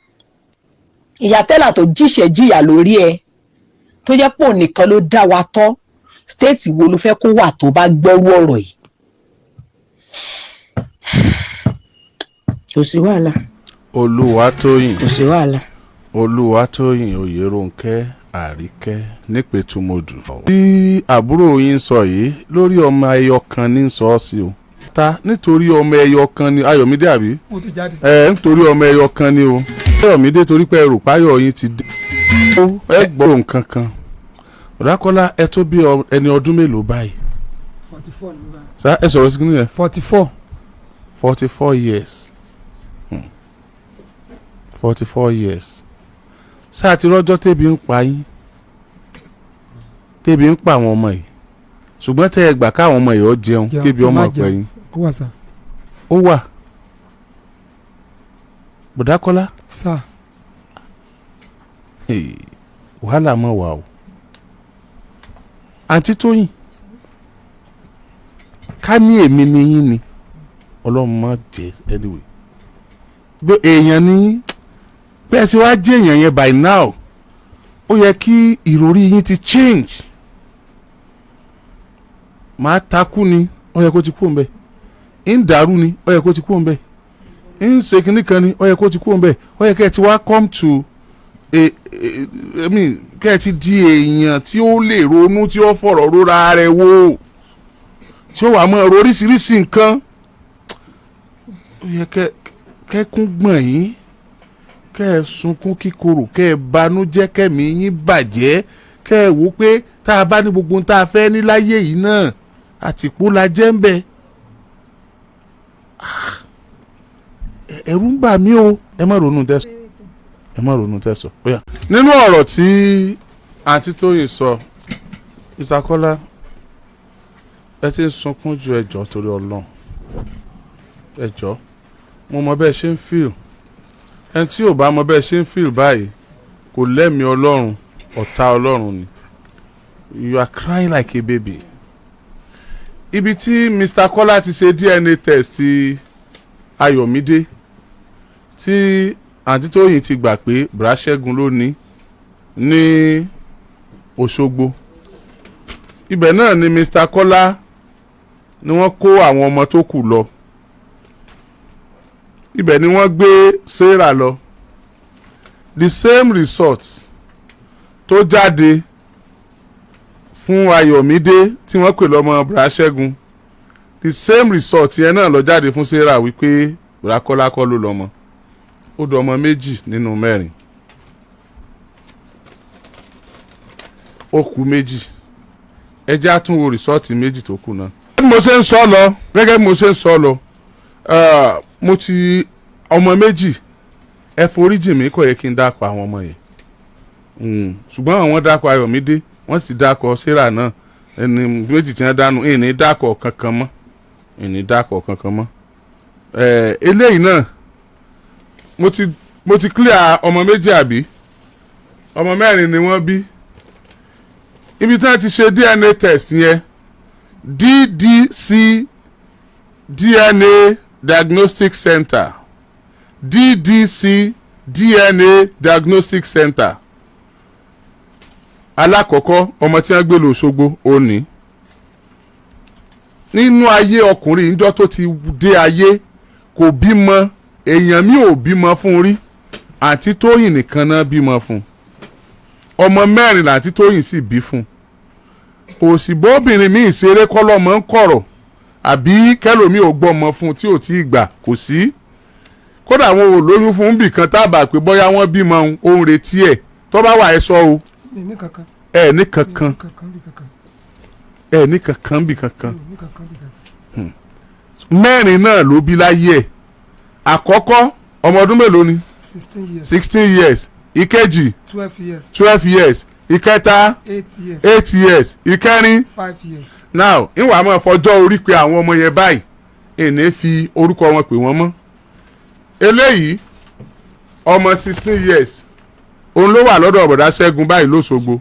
Ìyá tẹ́là tó jíṣẹ́ jìyà lórí ẹ, tó jẹ́ pò nìkan ló dá wa tọ́, state wo ló fẹ́ kó wà tó bá gbọ́rú ọ̀rọ̀ yìí? Kò sí wàhálà. Olúwatóyìn. Kò sí wàhálà. Olúwatóyìn Oyèrónkẹ́ Àríkẹ́ nípẹ̀tùmọ̀dù. Tí àbúrò yín sọ yìí lórí ọmọ ẹyọ kan ní sọ ọ́ sí o. Ta nítorí ọmọ ẹyọ kan ni Ayọ̀mídé, àbí? Ó ti jáde. Ẹ nítorí ọmọ ẹyọ kan ni o. Ayọ̀mídé, torí pé ẹrù páyọ̀ yín ti dé. Ẹ gbọ́ nǹkan kan. Ọ̀dàkọ́lá, ẹ tó bí ẹni ọdún mélòó báyìí? 44 ní báyìí. Sá ẹ sọ̀rọ̀ sí kí nìyẹn. 44. 44 years, 44 years. Sáà ti rọ́jọ́ tẹ́bi ń pa yín, tẹ́bi ń pa àwọn ọmọ yìí, ṣùgbọ́n tẹ́ ẹ gbà káwọn ọmọ yìí ó jẹun, Jẹun, kébi kí ọmọ má ọ̀pẹ jẹun. yín. Ó wà sá. Ó wà, Bọ̀dákọ́lá. Sá. Hey, wàhálà mọ̀ wà o. Àǹtí Tóyìn, ká ní èmi ni yín ni, Ọlọ́run má jẹ́, anyway, bí èèyàn ní yín, bẹ́ẹ̀ sì wá jẹ́ èèyàn yẹn, by now ó yẹ kí ìròrí yín ti change. Màá takú ni, ó yẹ kó ti kú òun bẹ́ẹ̀. Ń dàrú ni, ó yẹ kó ti kú òun bẹ́ẹ̀. Ń ṣe kinní kan ni, ó yẹ kó ti kú òun bẹ́ẹ̀. Ó yẹ kẹ́ ẹ ti wá come to a, I mean, kẹ́ ẹ ti di èèyàn tí ó lè ronú, tí ó fọ̀rọ̀ rora rẹ̀ wò, tí ó wà mọ́ ọ̀rọ̀ oríṣiríṣi nǹkan. Ó yẹ kẹ́ kẹ́kún gbọ̀n yín, kẹ́ ẹ sunkún kíkorò, kẹ́ ẹ banújẹ́, kẹ́mi yín bàjẹ́, kẹ́ ẹ wò pé tá a bá ní gbogbo ohun tá a fẹ́ ní láyé yìí náà, àtìpó la jẹ́ ń bẹ. Ah, ẹ̀rù ń bà mí o. Ẹ má ronú tẹ́sán, ẹ má ronú tẹ́sán. Ó yá. Nínú ọ̀rọ̀ tí àǹtí Tóyìn sọ, Ìsàkọ́lá, ẹ ti ń sunkún ju. Ẹ jọ̀ọ́, torí Ọlọ́run, ẹ jọ̀ọ́. Mo mọ bẹ́ẹ̀ ṣe ń feel. Ẹni tí ò bá mọ bẹ́ẹ̀ ṣe ń feel báyìí kò lẹ́mìí Ọlọ́run, ọ̀tá Ọlọ́run ni. You are crying like a baby. Ibi tí Mr. Kọ́lá ti ṣe DNA test ti Ayọ̀mídé, tí àǹtí Tóyìn ti gbà pé Bùrá Ṣẹ́gun ló ní ní Òṣogbo, ibẹ̀ náà ni Mr. Kọ́lá ni wọ́n kó àwọn ọmọ tó kù lọ. Ibẹ̀ ni wọ́n gbé Sarah lọ. The same result tó jáde fún Ayọ̀mídé tí wọ́n pè lọ́mọ Bùrá Ṣẹ́gun, the same result yẹn náà lọ jáde fún Sarah wípé Bùrá Kọ́lá kọ́ ló lọ́mọ. Ó dọmọ méjì nínú mẹ́rin, ó kù méjì. Ẹ jẹ́ á tún wo result méjì tó kù náà. Bí mo ṣe ń sọ lọ, gẹ́gẹ́ bí mo ṣe ń sọ lọ, mo ti ọmọ méjì. Ẹ foríjì mí, kò yẹ kí n dákọ̀ àwọn ọmọ yẹn, ṣùgbọ́n àwọn dákọ̀ Ayọ̀mídé, wọ́n sì dákọ̀ Sarah náà. Ẹni méjì tí wọ́n dánú ìní dákọ̀ kankan mọ́, ìní dákọ̀ kankan mọ́. Eléyìí náà mo ti clear ọmọ méjì, àbí ọmọ mẹ́rin ni wọ́n bí. Ibi tí wọ́n ti ṣe DNA test yẹn, DDC DNA Diagnostic Center, DDC DNA Diagnostic Center. Alákọ̀ọ́kọ́, ọmọ tí wọ́n gbé lọ Òṣogbo, ó ní nínú ayé ọkùnrin ìjọ tó ti dé ayé, kò bímọ. Èèyàn mi ò bímọ fún un rí, àǹtí Tóyìn nìkan náà bímọ fún un. Ọmọ mẹ́rin làǹtí Tóyìn sì bí fún un. Kò sì bóbìnrin míì ṣeré kọ́lọ́mọ ń kọ̀rọ̀ àbí kẹlòmíì ò gbọ́mọ fún un tí ò tí ì gbà, kò sí. Kódà àwọn ò lóyún fún bìkan tábà pé bóyá wọ́n bímọ òun, òun retí ẹ̀ tó bá wà, ẹ sọ o. Mi ní kankan. Ẹ ní Mi kankan? Ní kankan bí kankan. Ẹ ní kankan bì kankan? Mi ò ní kankan bí kankan. Mẹ́rin náà ló bí láyé ẹ̀. Àkọ́kọ́, ọmọ ọdún mélòó ni? 16 years. 16 years. Ìkejì? 12 years. 12 years. Ìkẹta? 8 years. 8 years. Ìkẹrin? 5 years. Now, ìwà máa fọjọ́ orí pé àwọn ọmọ yẹn báyìí, èní fi orúkọ wọn pè wọ́n mọ́. Eléyìí, ọmọ 16 years, òun ló wà lọ́dọ̀ ọ̀bọ̀dá Ṣẹ́gun báyìí lóṣogbo.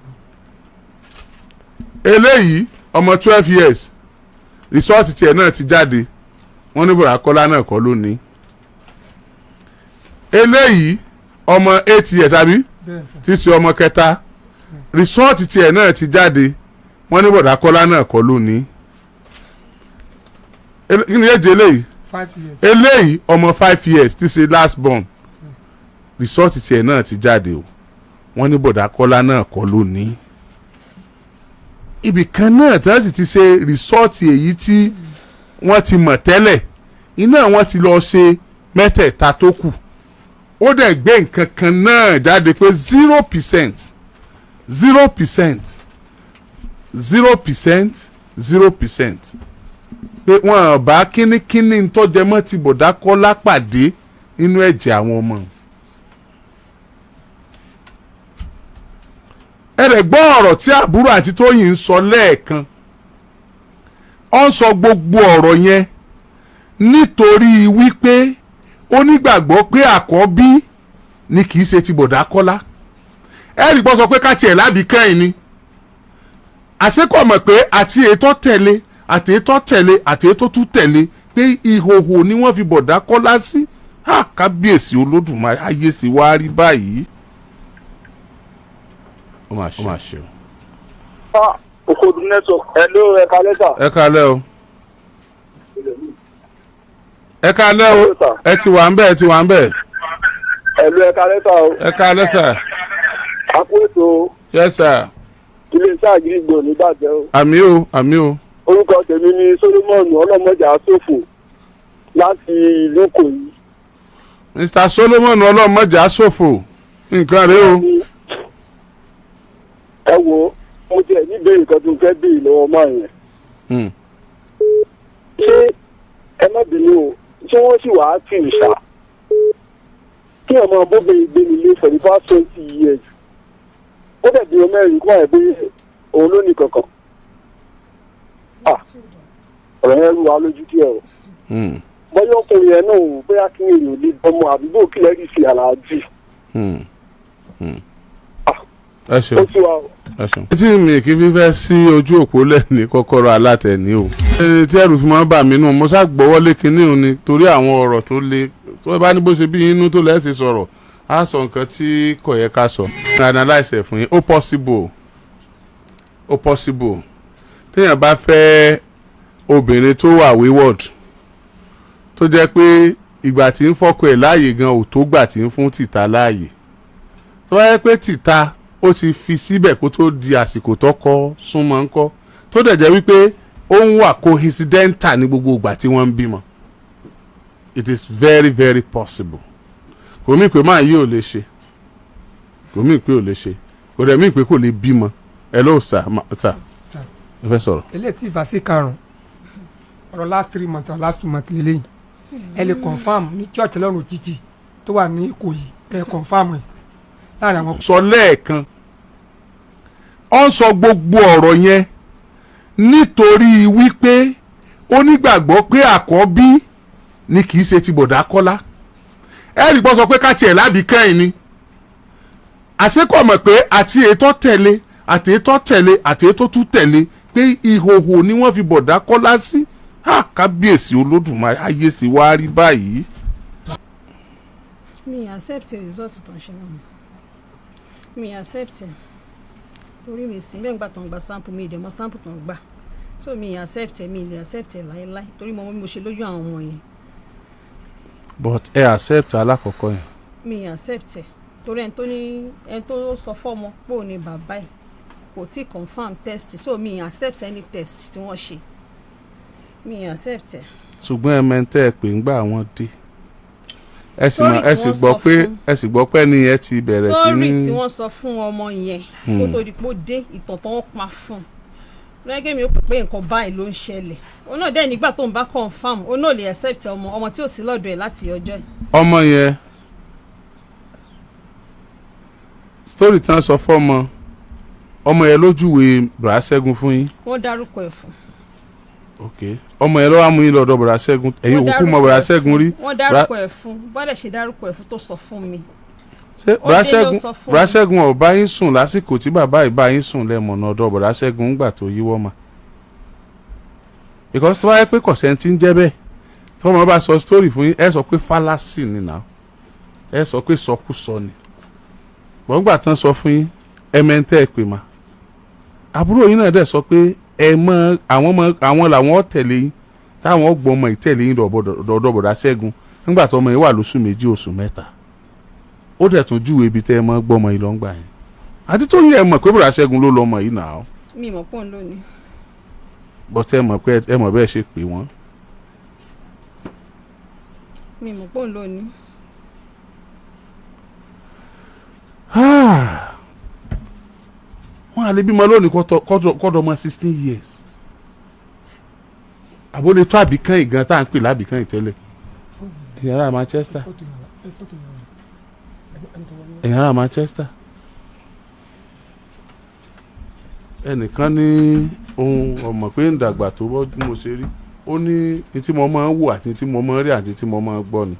Eléyìí, ọmọ 12 years, result tiẹ̀ náà ti jáde, wọ́n ní Bùrà Kọ́lá náà kọ́ ló ní. Eléyìí, ọmọ 8 years, àbí? Bẹ́ẹ̀ sà. Tí í ṣe ọmọ kẹta, result tiẹ̀ náà ti jáde, wọ́n ní Bọ̀dá Kọ́lá náà kọ́ ló ní. Kí ni yéé jẹ eléyìí? 5 years. Eléyìí, ọmọ 5 years, tí í ṣe last born, result tiẹ̀ náà ti jáde o, wọ́n ní Bọ̀dá Kọ́lá náà kọ́ ló ní. Ibì kan náà tí wọ́n sì ti ṣe result èyí tí wọ́n ti mọ̀ tẹ́lẹ̀, iná wọ́n ti lọ ṣe mẹ́tẹ̀ẹ̀ta tó kù, ó dẹ̀ gbé nǹkan kan náà jáde pé 0%, 0%, 0%, 0%, pé wọ́n bá kínníkínní ntọ́jẹmọ́ ti Bọ̀dá Kọ́lá pàdé nínú ẹ̀jẹ̀ àwọn ọmọ. Ẹ rẹ̀ gbọ́ ọ̀rọ̀ tí àbúrò àti Tóyìn ń sọ lẹ́ẹ̀kan. Ó ń sọ gbogbo ọ̀rọ̀ yẹn nítorí wípé ó nígbàgbọ́ pé àkọ́bí ni, kì í ṣe ti Bọ̀dá Kọ́lá. Ẹ rí gbọ́ sọ pé ká tiẹ̀ lábì kẹ́yìn ni àṣekọ̀ mọ̀ pé àti ètò tẹ̀lé, àti ètò tẹ̀lé, àti ètò tún tẹ̀lé, pé ìhòhò ni wọ́n fi Bọ̀dá Kọ́lá sí. Ha, kábíyèsí Olódùmarè, ayé sì wá rí báyìí. Ó mà ṣe o. Okodu Network. Hello, ẹ kalẹ́ sà. Ẹ kalẹ́ o, ẹ kalẹ́ o, ẹ ti wà ń bẹ̀, ẹ ti wà ń bẹ̀. Hello, ẹ kalẹ́ sà o. Ẹ kalẹ́ sà. A kú ètò. Yes sir. Iléeṣẹ́ àgírígbò ní bàjẹ́ o. Àmín o, àmín o. Orúkọ tèmi ni Solomon Ọlọ́mọjà Sófò láti ìlú Ìkòyí. Mr Solomon Ọlọ́mọjà ṣòfò, nǹkan rèé o. Ẹ wo, mo tiẹ̀ ní ìbéèrè kan tó fẹ́ béèrè lọ́wọ́ máa yẹn. Ṣé, ẹ má bínú o, ṣé wọ́n sì wàá tì í ṣá? Kí ọmọ bóbìnrin gbé nílé for the past 20 years. Ó dẹ̀ bí ọmọ mẹ́rin kó wà pé òun ló ní kankan. Ah, ọ̀rọ̀ yẹn rú wa lójú díẹ̀ o. Bọ́yá ọkùnrin yẹn náà ò bóyá kí èrè ò lè dánmọ́ àdúgbò kílẹ̀ rí sí aláàjì. Ẹ ṣeun. Ó sì wá o. Ẹ ṣeun. Tí mi kì í fi fẹ́ sí ojú òpó lẹ́ni kọ́kọ́rọ́ alátẹ̀ní o. Ẹni tí ẹrù fi máa ń bà mí nù, mo sá gbọ́wọ́ lé kinní òun ni torí àwọn ọ̀rọ̀ tó le tó bá ní bó ṣe bí inú tó lẹ́sìn sọ̀rọ̀, á sọ nǹkan tí kò yẹ ká sọ. Analyse ẹ̀ fún yín. Ó possible, ó possible téèyàn bá fẹ́ obìnrin tó wà wayward, tó jẹ́ pé ìgbà tí ń fọ́kọ ẹ̀ láàyè gan ò tó gbà tí ń fún tìta láàyè. Tó bá yẹ pé tìta ó ti fi síbẹ̀ kó tó di àsìkò tọkọ súnmọ́ ńkọ́, tó dẹ̀ jẹ́ wípé ó ń wà coincidental ní gbogbo ìgbà tí wọ́n ń bímọ, it is very very possible. Kò mí pé máa yí ò lè ṣe, kò mí pé ò lè ṣe, kò dẹ̀ mí pé kò lè bímọ. Hello sir, sir. Sir. Ẹ fẹ́ sọ̀rọ̀. Eléyìí tí ìbá sí karùn-ún, ọ̀rọ̀ last 3 months or last 2 months lélẹ́yìn, ẹ lè confirm ní church Ọlọ́run Òjijì tó wà ní Ìkòyí, ẹ confirm ẹ̀ láàrin àwọn. Sọ lẹ́ẹ̀kan, ó ń sọ gbogbo ọ̀rọ̀ yẹn nítorí wípé ó nígbàgbọ́ pé àkọ́bí ni, kì í ṣe ti bọ̀dá Kọ́lá. Ẹ rí gbọ́ sọ pé ká tiẹ̀ lábì kẹ́yìn ni, àṣé kò mọ̀ pé àti ètò tẹ̀lé, àti ètò tẹ̀lé, àti ètò tún tẹ̀lé, pé ìhòhò ni wọ́n fi bọ̀dá Kọ́lá sí. Ha, kábíyèsí Olódùmarè, ayé sì wá rí báyìí. Mi accept result tó ń ṣe náà, mi accept ẹ, torí mi sí bẹ́ẹ̀ gbà tó ń gba sample, mi ìdẹ̀mọ́ sample tó ń gbà, so mi accept ẹ, mi lè accept ẹ láéláé, torí mo mọ bí mo ṣe lójú àwọn ọmọ yẹn. But ẹ accept alákọ̀ọ́kọ́ yẹn. Mi accept ẹ, torí ẹni tó ní, ẹni tó sọ fọ́mọ pé òun ni bàbá ẹ̀ kò tí confirm test, so mi accept any test tí wọ́n ṣe, mi accept ẹ. Ṣùgbọ́n ẹ mẹ́ńtẹ́ ẹ pè ń gbà wọ́n dé, ẹ sì mọ̀ Story ẹ tí sì wọ́n gbọ́ sọ pé fún- ẹ sì gbọ́ pé ẹni yẹn ti bẹ̀rẹ̀ sí story ní tí wọ́n sọ fún ọmọ yẹn kó tó di pé ó dé, ìtàn tó wọ́n pa fún un lẹ́gẹ̀ẹ́ mi, ó pè pé nǹkan báyìí ló ń ṣẹlẹ̀. Òun náà dẹ́ nígbà tó ń bá confirm, òun náà lè accept ọmọ ọmọ tí ò sí lọ́dọ̀ ẹ̀ láti ọjọ́ ẹ̀. Ọmọ yẹn, story tí wọ́n sọ fọ́mọ ọmọ yẹn lójúwe bùrà Ṣẹ́gun fún yín. Wọ́n dárúkọ ẹ̀ fún. Ok, ọmọ yẹn ló wá mú yín lọ́dọ̀ bùrà Ṣẹ́gun. Ẹ̀yin Wọ́n òkú mọ dárúkọ bùrà ẹ̀ Ṣẹ́gun rí? Wọ́n dárúkọ ẹ̀ fún. Bọ́dẹ̀ ṣe dárúkọ ẹ̀ fún tó sọ fún mi. Ṣé Ó bùrà dé ló Ṣẹ́gun sọ fún bùrà mi. Ṣẹ́gun ò bá yín sùn lásìkò tí bàbá yìí bá yín sùn lẹ́mọ̀nà ọ̀dọ̀ bùrà Ṣẹ́gun ńgbà tó yíwọ́ ma? Because tó wáyé pé kọ̀sẹ́ntì ń jẹ́ bẹ́ẹ̀, tí wọ́n bá sọ story fún yín, ẹ sọ pé fallacy ni now, ẹ sọ pé sọkúsọ ni. Gbọ̀ngbà tán sọ fún yín, ẹ mẹ́ńtẹ́ ẹ pè mà. Àbúrò yín náà dẹ̀ sọ pé ẹ mọ àwọn mọ àwọn làwọn tẹ̀lé yín, táwọn gbọ́ ọmọ ìtẹ̀lé yín dọ̀dọ̀ bọ̀dá Ṣẹ́gun nígbà tó ọmọ yìí wà lóṣù 2, oṣù 3. Ó dẹ̀ tún júwe ibi tẹ́ ẹ mọ́ gbọ́ ọmọ yìí lọ́ngbà yẹn, àti tó yẹ ẹ mọ̀ pé bọ̀dá Ṣẹ́gun ló lọ́mọ yìí náà. Mi mọ̀ pọ̀ ń lónìí. Bọ́tẹ́ ẹ mọ̀ pé ẹ mọ̀ bẹ́ẹ̀ ṣe pè wọ́n. Mi mọ̀ pọ̀ ń lónìí. Wọ́n á lè bímọ lónìí kọ́dọ̀ ọmọ 16 years, àbó lè tó àbíkán ìgan tá à ń pè lábìkán ìtẹ́lẹ̀. Ẹ̀yin ará Manchester, ẹ̀yin ará Manchester, ẹnìkan ní ohun ọmọ pé ń dàgbà tó bọ́ bí mo ṣe rí, ó ní ní tí mo máa ń wò àti tí mo máa ń rí àti tí mo máa ń gbọ́ ni.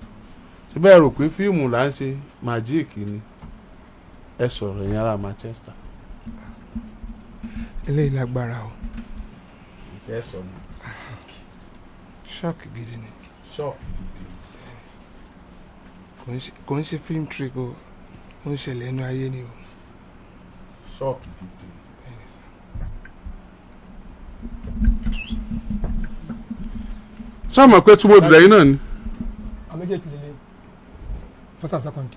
Ṣé bẹ́ẹ̀ rò pé fíìmù là ń ṣe, májíìkì ni? Ẹ sọ̀rọ̀, ẹ̀yin ará Manchester. Eléyìí lágbára o. Ẹ sọ ni. Ṣọ́ọ̀kì gidi ni. Ṣọ́ọ̀kì gidi. Kò ń ṣe film trick o, ó ń ṣẹlẹ̀ ẹnu ayé ni o. Ṣọ́ọ̀kì gidi. Bẹ́ẹ̀ni sir. Sọ ma pé túbọ̀ dùdẹ̀ yín náà ni. Àwọn méjèèjì lélẹ̀, first and second.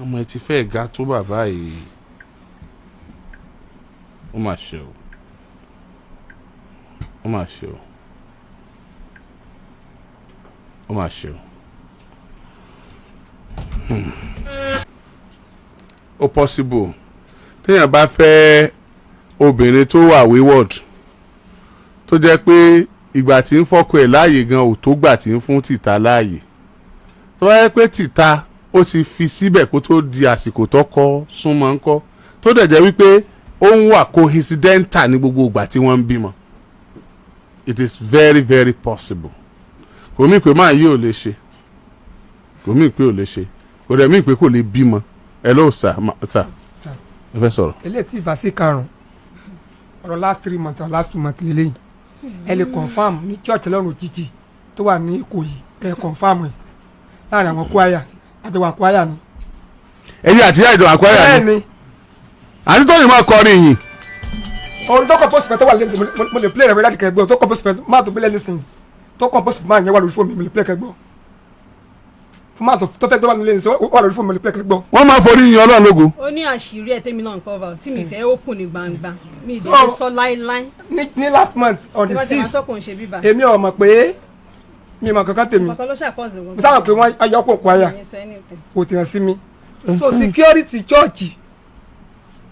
Ọmọ ẹ ti fẹ́ ga tó bàbá yìí, ó mà ṣe o, ó mà ṣe o, ó mà ṣe o. Ó possible téèyàn bá fẹ́ obìnrin tó wà wayward, tó jẹ́ pé ìgbà tí ń fọ́kọ ẹ̀ láàyè gan ò tó gbà tí ń fún tìta láàyè, tó bá yẹ pé tìta ó ti fi síbẹ̀ kó tó di àsìkò tọkọ súnmọ́ ńkọ́, tó dẹ̀ jẹ́ wípé ó ń wà coincidental ní gbogbo ìgbà tí wọ́n ń bímọ, it is very very possible. Kò mí pé máa yí ò lè ṣe, kò mí pé ò lè ṣe, kò dẹ̀ mí pé kò lè bímọ. Hello sir, sir. Sir. Ẹ fẹ́ sọ̀rọ̀. Eléyìí tí ìbá sí karùn-ún, ọ̀rọ̀ last 3 months or last 2 months lélẹ́yìn, ẹ lè confirm ní church Ọlọ́run Òjijì tó wà ní Ìkòyí, ẹ confirm ẹ̀ láàrin àwọn kwaya àti wà kwaya ni. Ẹ̀yin àti ìyá ìdùn àkọ́yà ni. Bẹ́ẹ̀ni. Àti tóyìn máa kọrin yìí. Orin tó compose fẹ́ tó wà lẹ́nu, mo lè play rẹ̀ wẹ́rẹ́ kẹ́gbọ́ tó compose fẹ́ máa tó gbé lẹ́nu sìn tó compose fún máa yẹn wà lórí fóònù mi, mo lè play kẹ́gbọ́ fún Fún máa tó fẹ́ tó wà nílé ní sọ wà lórí fóònù mi pẹ́ gbọ́. Wọ́n máa forí yin Ọlọ́run lógo. Ó ní àṣírí ẹ̀ tèmi náà ń cover tí mi fẹ́ open ní gbangba, mi ì So- dẹ̀ sọ láíláí. Ní last month on Tí the wọ́n ti máa 6 sọ kò ń ṣe bíbá. èmi ò mọ̀ pé mi ò mọ̀ kankan tèmi. Kọ̀ọ̀kan ló ṣàkóso wọn. Mo sábà pé wọ́n ayọ́kọ̀ kwaya. Mi ò sọ anything. Kò tìyàn sí mi, so security church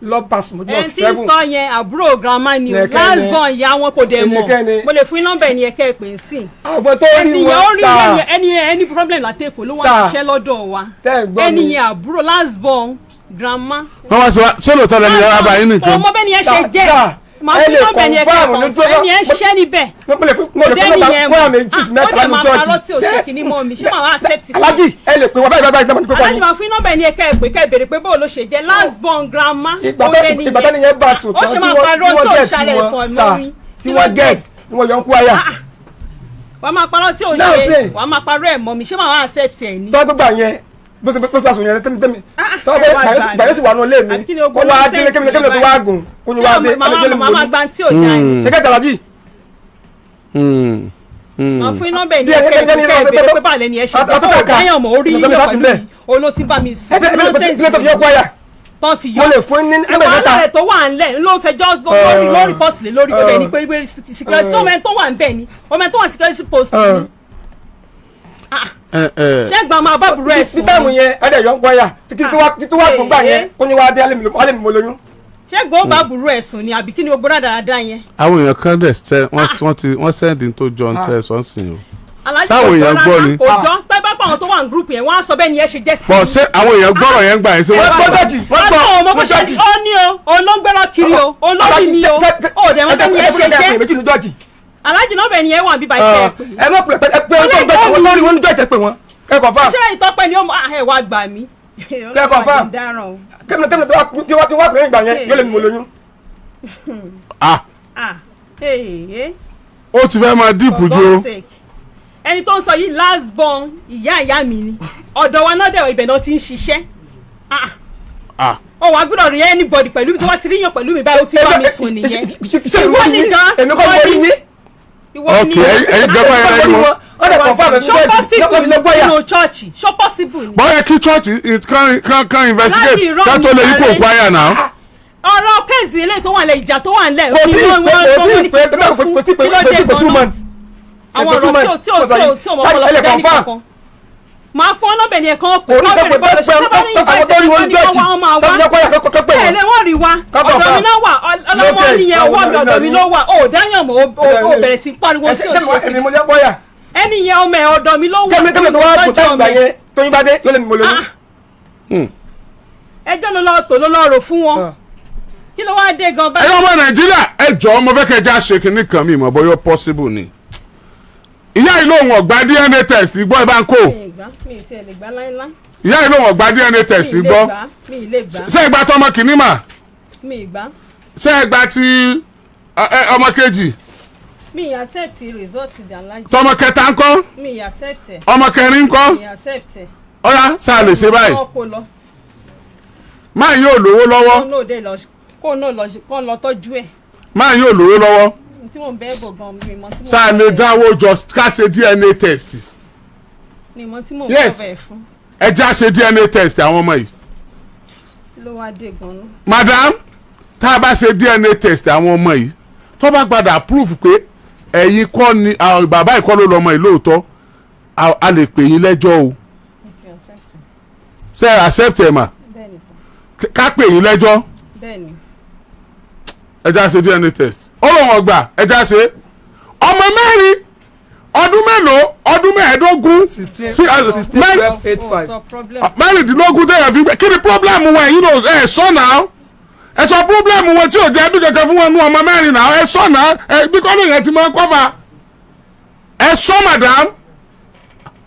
lọ bá sùn mọ́jú Ẹni tí ń 7. sọ yẹn, àbúrò grandma ni o. Nìkẹ́ni. Last born ìyá wọn kò dẹ̀ mọ̀. Nìkẹ́ni. Mo lè fún yín nọ́mbà ẹni yẹn kẹ́ ẹ pè é sí. Àwọn tó rí Ẹni yẹn ó wọn rí sáà ẹni yẹn ẹni problem látẹ̀kọ̀ ló wá Sir. ṣiṣẹ́ lọ́dọ̀ wa. Tẹ́ ẹ gbọ́ Ẹni mi. yẹn, àbúrò last born grandma. Wọ́n wá sọ wá, ṣé lóòótọ́ lẹni yàrá bá yín nìkan? Ọmọ bẹ́ẹ̀ ni yẹn ṣe Sir, jẹ́. sir, Màá ẹ fún lè nọ́mbà ẹni yẹn kẹ́ ẹ confirm ní kàn ẹni yẹn ṣiṣẹ́ níbẹ̀. Mo lè fún Ẹni nọ́mbà yẹn kóyà mọ̀. méjì sí Ah, mẹ́ta ó dẹ̀ ní máa church. parọ́ tí ò ṣe kinní mọ́ mi. Ṣé màá wá accept fún Alájì, ẹ lè pè wọ́n báyìí báyìí báyìí Aláàjì, báyìí. máa fún nọ́mbà ẹni yẹn kẹ́ ẹ pé kẹ́ ẹ béèrè pé bóò ló ṣe jẹ́ last born grandma. Ìgbà Ó tó lẹ́ni ìgbà tó nìyẹn bá sùn ó tán ṣe tí máa wọ́n parọ́ tí wọ́n tí ò get ṣàlẹ̀ wọn ẹ̀fọ́ sà mọ́ mi. tí wọ́n get ni wọ́n yọ ń kú àyà. Wàá máa parọ́ tí ò Now ṣe say. wàá máa parọ́ ẹ̀ mọ́ mi. Ṣé màá wá accept ẹ̀ ni? Tọ́ gbogbo àyẹn bó ṣe bá sùn yẹn tẹ́mi tẹ́mi tọ́ Ẹ bẹ́ẹ̀ wá gbà mí. gbàyẹ́sì wà nù ilé mi Àbí kí ni o kó wá gbọ́ délé kémi kémi tó wá gùn kó ní wá dé Màmá alẹ́ jẹ́lẹ̀ màmá mi. gba tí ò dáa ni. Ṣe kẹ́tà alájì? Màá fún nọ́mbà ẹni Díẹ̀, yẹn kẹ́ ẹ díẹ̀, pé díẹ̀, kẹ́ ẹ díẹ̀, béèrè pé báà lẹ́ni ẹ ṣe àti- jẹ́. àti Ó sàkà. dáyàn mọ̀ orí Àti yíyọ sàkà pẹ̀lú sílẹ̀. mi olóòtú bá mi sùn. Ẹ tó fi yọ kú àyà. Tán fi yọ Mo lè fún ní nọ́mbà wàhálà mẹ́ta. rẹ̀ tó wà ńlẹ̀ ló ń fẹjọ́ lórí lórí report lé lórí pé bẹ́ẹ̀ ni pé security ọmọ ẹni tó wà ń bẹ̀ ni ọmọ ẹni tó wà security post ni. Ẹ ẹ Ṣẹ́gbọ́n máa bá burú ẹ̀ ní sùn? táìmù yẹn ẹ̀dẹ̀ yọ ń kú àyà tí kí tó wá gùn gbà yẹn kó ní wá dé alẹ́ mi mo lóyún. Ṣẹ́gbọ́n ó bá burú ẹ̀ sùn ni àbí kí ni gbogbo rádaràda yẹn? Àwọn èèyàn kan dẹ̀ sẹ́ wọ́n ti wọ́n send tó jọ ń tẹ́ sọ́nsìn o. Aláàjì, Sáwọn kò èèyàn jọ gbọ́ rárá, ni. kò jọ tẹ́ bá pa àwọn tó wà ní group yẹn, wọ́n á sọ bẹ́ẹ̀ ni ẹ ṣe jẹ́ sí. Bọ̀ ṣé àwọn èèyàn gbọ́rọ̀ yẹn gbà yẹn ṣé Wọ́n wọ́n gbọ́ jọ́jì, wọ́n gbọ́ Wọ́n mọ bó wọ́n ṣe jọ́jì. ó ní o, olóńgbẹ́rọ̀ kiri o, olórí ni o, ó dẹ̀ mọ́ bẹ́ẹ̀ ni ẹ ṣe jẹ́. Méjì ní jọ́jì. Aláàjì, náà bẹ́ẹ̀ ni ẹ wà bíbá ìfẹ́ ẹ pé. Ẹ mọ̀ pé ẹ pé ọjọ́ ìgbà wọn lórí wọn ní jọ́jì, ẹ pé wọn kẹ́kọ̀ọ́ fà. Ṣé ìtọ́pẹ́ ni ó mọ ẹ wá gbà mí? Kẹ́kọ̀ọ́ fà. Kémi kémi tó wá kí wá kí wá pè é ìgbà yẹn yóò lè mi mo lóyún. Ah, Ah, hey, ó ti fẹ́ máa deep for ju o. God's sake. Ẹni tó ń sọ yìí, last born ìyá ìyá mi ni, ọ̀dọ̀ wa náà dẹ̀ ibẹ̀ náà ti ń ṣiṣẹ́. Ah, Ah, ó wàá gbọ́dọ̀ rí anybody pẹ̀lú mi, tó wá ti ríyàn pẹ̀lú mi báyìí, ó ti bá mi sùn nìyẹn. Ṣé ìwọ Ìwọ ni nìkan, èmi kọ́ mo rí yín? Ìwọ ni. Ok, ẹ̀yin gbẹ́pẹ́ yẹn lẹ́nu wọn. Ó dẹ̀ confirm ẹ̀ Ṣó possible nínú church? Ṣó possible ni? Bọ́yá kí church it kan investigate Láti ìrọ́ ká tó lè yípo mi, choir náà. Ọ̀rọ̀ case eléyìí tó wà lẹ̀, ìjà tó wà lẹ̀, Kò tí ì pé, kò tí ì pé, kò tí ì pé, kò tí ì pé 2 months. Àwọn ọ̀rọ̀ tí ò mọ̀ ọpọlọ Ẹ lè dání confirm. kankan. Máa fún ọlọ́bẹ̀ ni ẹ̀kan Kò ní tẹ́ pé pé àwọn tó rí wọn ní jọ́jì tó fi yọ kú àyà kọ́kọ́ pé ẹ̀ wọn. lè wọ́n rí wa. Kọ́kọ́ Ọ̀dọ̀ mi fà. náà wà, ọlọ́wọ́ Lókè, nìyẹn ọwọ́ mi, àwọn ọ̀dọ̀ mi ló wà. Ó dáyàn mọ́, ó bẹ̀rẹ̀ sí pariwo Ẹ tí ṣe ò ṣe ṣe. èmi mo yọ kú àyà. Ẹni yẹn, ọmọ ẹ̀, ọ̀dọ̀ mi ló wà. Kémi kémi tó wá kó táìmù gbà Ọmọ ẹ̀. yẹn tóyún bá dé yóò lè mi mo lóyún. Ah. Ẹjọ́ ló lọ tò ló lọ rò fún wọn. Kí ló wá dé gan Ẹ̀yin báyìí? ọmọ Nàìjíríà, ẹ jọ̀ọ́, mo fẹ́ kẹ́ ẹ já ṣe kinní kan, mi ìmọ̀ bóyá possible ni. Ìyá yìí lòun ò gba DNA test gbọ́, ẹ bá ń kó. Mi ì gbà, mi ì tiẹ̀ lè gbà láíláí. Ìyá yìí lòun ò gba DNA test Mi ì lè gbọ́. gbà, mi ì lè gbà. Ṣé ẹ gba tọmọ kìíní mà? Mi ì gbà. Ṣé ẹ gba ti ọmọ kejì? Mi ì accept result Aláàjì. Tọmọ kẹta ńkọ́? Mi ì accept ẹ̀. Ọmọ kẹrin ńkọ́? Mi ì accept ẹ̀. Ọ̀yá, sáà lè ṣe báyìí? Kó kó lọ. Máa yóò lówó lọ́wọ́. Kó náà dé lọ, kó náà lọ, kó lọ tọ́jú ẹ̀. Máa yóò lówó lọ́wọ́. Tí mò ń bẹ́ẹ̀ bọ̀ gan, mi mọ tí mò ń Sáà lè dáwó jọ ká ṣe DNA test? Mi mọ tí mò ń Yes. bọ̀ bẹ́ẹ̀ fún. Ẹ já ṣe DNA test àwọn ọmọ yìí. Kí ló wá dé gan náà? Madam, tá a bá ṣe DNA test àwọn ọmọ yìí, tó bá padà proof pé ẹ̀yin kọ́ ni àwọn bàbá ìkọ́ ló lọ́mọ yìí lóòótọ́, a lè pè yín lẹ́jọ́ o. Mo ti accept. Ṣe ẹ accept ẹ̀ mà? Bẹ́ẹ̀ ni sir. Ká pè yín lẹ́jọ́? Bẹ́ẹ̀ ni. Ẹ já ṣe DNA test. Ó lóun ọgbà, ẹ já ṣe. Ọmọ mẹ́rin, ọdún mélòó? Ọdún 15. 16, 16, 12, 8, O 5. sọ problem. 16 tẹ̀yẹ̀ fi gbẹ. Kí ni problem wọn? Ẹ̀yin náà ẹ sọ náà, ẹ sọ problem wọn tí ò jẹ́ bí kankan fún wọn nú ọmọ mẹ́rin náà. Ẹ sọ náà, ẹ bí kọ́nù yẹn ti máa ń cover. Ẹ sọ, madam.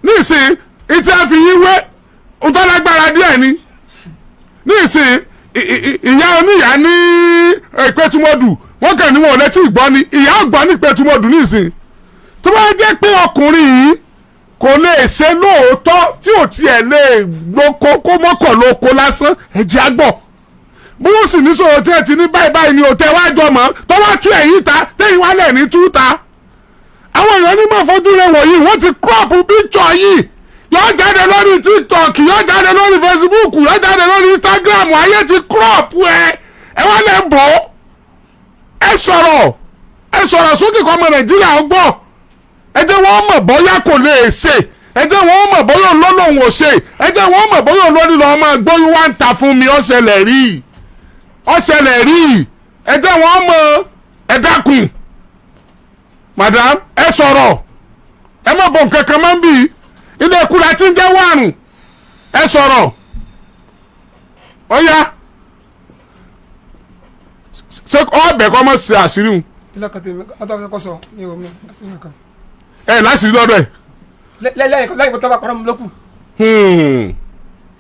Nísìnyí ìtí a fi yín wé ntọ́lágbára díẹ̀ ni nísìnyí. Ìyá oníyàá ní Ìpẹ́tùmọ́dù, wọ́n kàn ní wọn ò létí ìgbọ́ ni ìyá ọ̀gbọ́n ní Ìpẹ́tùmọ́dù nísìnyí. Tó bá jẹ́ pé ọkùnrin yìí kò lè ṣe lóòótọ́, tí ò tiẹ̀ lè lóko kó mọ́kàn lóko lásán, ẹ̀jẹ̀ á gbọ́. Bó sì ní sọ̀rọ̀ tí ẹ ti ní báyìí báyìí ni ò tẹ́ wá jọ mọ́ tó wá tú ẹ̀yìn ta tẹ́yìn wá lẹ̀ ní tú ta. Àwọn èèyàn ní máa fojú rẹ̀ wọ̀nyí, wọ́n ti crop picture yìí. Yóò jáde lórí TikTok, yóò jáde lórí Facebook, yóò jáde lórí Instagram. Ayé ti crop ẹ. Ẹ wá lẹ́ ń bọ̀, ẹ sọ̀rọ̀, ẹ sọ̀rọ̀ sókè kọ́ ọmọ Nàìjíríà ó gbọ́. Ẹ jẹ́ wọ́n mọ̀ bóyá kò lè ṣe, ẹ jẹ́ wọ́n mọ̀ bóyá olólùwọ̀n ò ṣe, ẹ jẹ́ wọ́n mọ̀ bóyá olórí lọ́ọ́ máa gbóyún wá ń ta fún mi. Ó ṣẹlẹ̀ rí, ó ṣẹlẹ̀ rí. Ẹ jẹ́ wọ́n mọ̀. Ẹ dákun, madam, ẹ sọ̀rọ̀. Ẹ má bọ̀ nǹkan kan máa ń bì í. Ilé ikú la ti ń jẹ́ wàrùn. Ẹ sọ̀rọ̀. Ọ̀ya, ṣé ọbẹ̀ kọ́ mọ̀ sí àṣírí wọn? Ilé ọkàn tèmi ọtọ́ kọ́kọ́ sọ mi ò mi àṣírí nǹkan. Ẹ láṣìírí lọ́dọ̀ ẹ̀? Lẹ́yìn tó bá parọ́ mi lókù.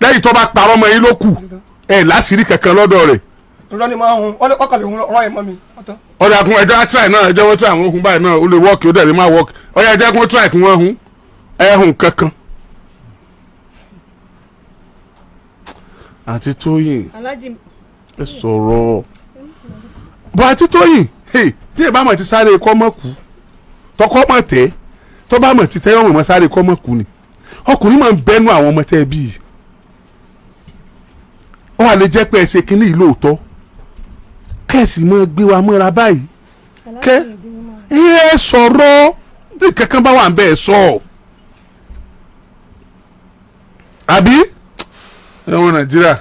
Lẹ́yìn tó bá parọ́ mọ́ yín ló kù, ẹ láṣìírí kankan lọ́dọ̀ rẹ̀? Irọ́ ni máa ń hun, ọkàn lè hun ọ̀rọ̀ ẹ̀ mọ́ mi ọ̀tọ̀. Ọ̀dà kun ẹja try náà, ẹjẹ́ wọ́n try àwọn ohun báyìí náà, ó lè work, ó dẹ̀ lè má work. Ọ̀yà, ẹjẹ́ kún try kí wọ́n hun ẹ̀hùn kankan. Àǹtí Tóyìn. Aláàjì. Ẹ sọ̀rọ̀ bọ́. Àǹtí Tóyìn, hey, tí ẹ bá mọ̀ ti sáré kọ́ mọ̀ kú, tọkọ mọ̀ tẹ́, tó bá mọ̀ ti tẹ́, ọmọ mọ̀ sáré kọ́ mọ̀ kú ni. Ọkùnrin máa ń bẹ́nu àwọn ọmọ tẹ́ bí yìí. Ó wà lè jẹ́ pé ẹ ṣe kínní yìí lóòótọ́, kẹ́ẹ̀sì mọ́ gbé wa mọ́ra báyìí. Kẹ́ ẹ sọ̀rọ̀ tí kankan bá wà ń bẹ́ẹ̀ sọ àbí ẹ̀wọ̀n Nàìjíríà,